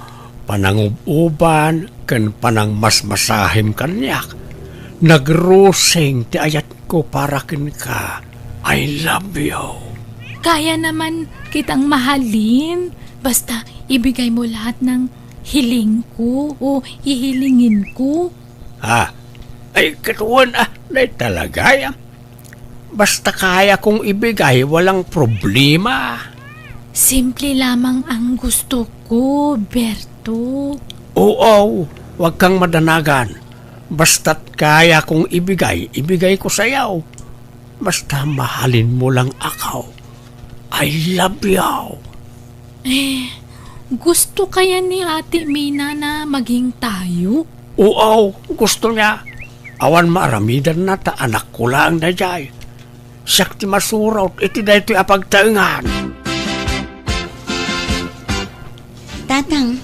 panangub-uban, ken panangmasmasahim kaniak. Nagrusing ti ayatko para kenka. I love you. Kaya naman kitang mahalin, basta ibigay mo lahat ng hiling ko o hihilingin ko. Ah, ay, katuan, ah, nay talaga, ah. Basta kaya kong ibigay, walang problema. Simple lamang ang gusto ko, Berto. Oo, wag kang madanagan. Basta't kaya kong ibigay, ibigay ko sa'yo. Basta mahalin mo lang ako. I love you. Eh, gusto kaya ni Ate Mina na maging tayo? Oo, gusto niya. Awan maaramidanna ta anakko laeng daydiay. Siak ti masurot iti daytoy a pagtaengan. Tatang,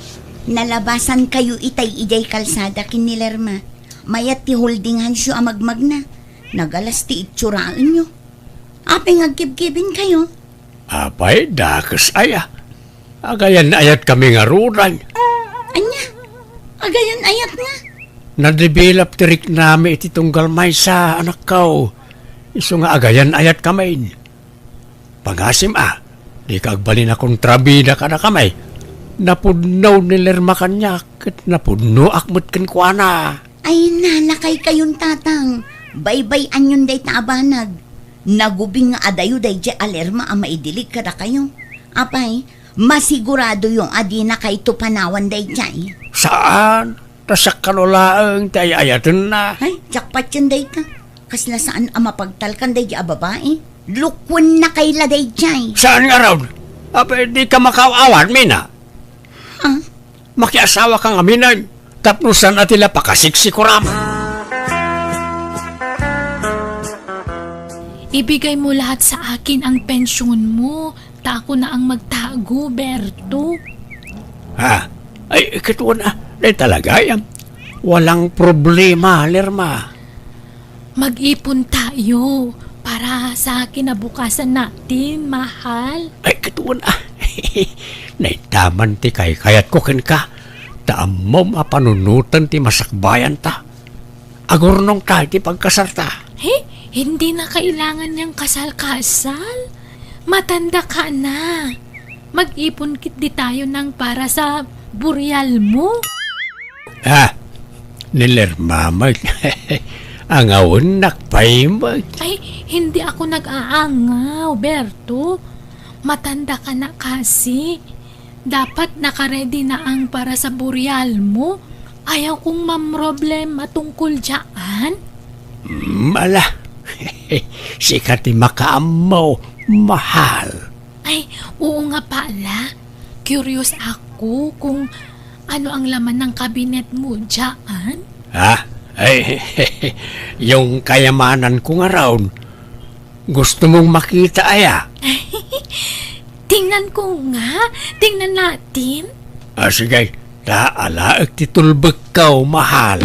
nalabasan kayo itay idiay kalsada ken ni Lerma. Mayat ti holding handsyo a magmagna. Nagalas ti itsuraenyo. Apay nga agkibkibin kayo? Apay, dakes aya. Agayan-ayatkami ngaruden. Ania? Agayan-ayatna? Nadevelop ti riknami iti tunggal maysa, anakko. Isu nga agayan-ayatkami. Pangasim a, dika agbalin a kontrabida kadakami. Napudno ni Lerma kaniak, ket napudnoak met kenkuana. Ay, nanakaykayon, Tatang. Baybay-anyon dayta a banag. Nagubing nga adayo daydiay a Lerma a maidilig kadakayo. Apay, masiguradoyo a dinakayto panawan daydiay? Saan? Ta siak kano laeng ti ay-ayatenna. Ay, jackpot yun dayta. Kasla saan a mapagtalkan daydiay a babai? Lukuenna kayla daydiay. Saan ngarud? Apay, dika makaaw-awat, Mina? Ha? Makiasawa ka ngamin, tapno saan a ti la pakasiksikuram. Ibigay mo lahat sa akin ang pensyon mo, ta ako na ang magtago, Berto. Ha? Ay, katuan a, dahil talaga yan. Walang problema, Lerma. Mag-ipon tayo para sa kinabukasan natin, mahal. Ay, katuan a. Naitaman ti kaykayat ko kenka. Ta ammom a panunoten ti masakbayan ta. Agurnong ta iti pagkasarta. He? Hindi na kailangan niyang kasal-kasal. Matanda ka na. Mag-ipon kit di tayo ng para sa burial mo. Ah, ni Lerma met. Angawennak pay met. Ay, hindi ako nag-aangaw, Berto. Matanda ka na kasi. Dapat nakaredy na ang para sa burial mo. Ayaw kong mamroblema tungkol dyan. Mm, ala. Sika ti makaammo, mahal. Ay, oo nga pala. Curious ako kung ano ang laman ng kabinet mo dyan. Ha? Ay, yung kayamanan ko nga raon. Gusto mong makita, aya? Tingnan ko nga. Tingnan natin. Ah, sige. Ta alaek ti tulbekko, mahal.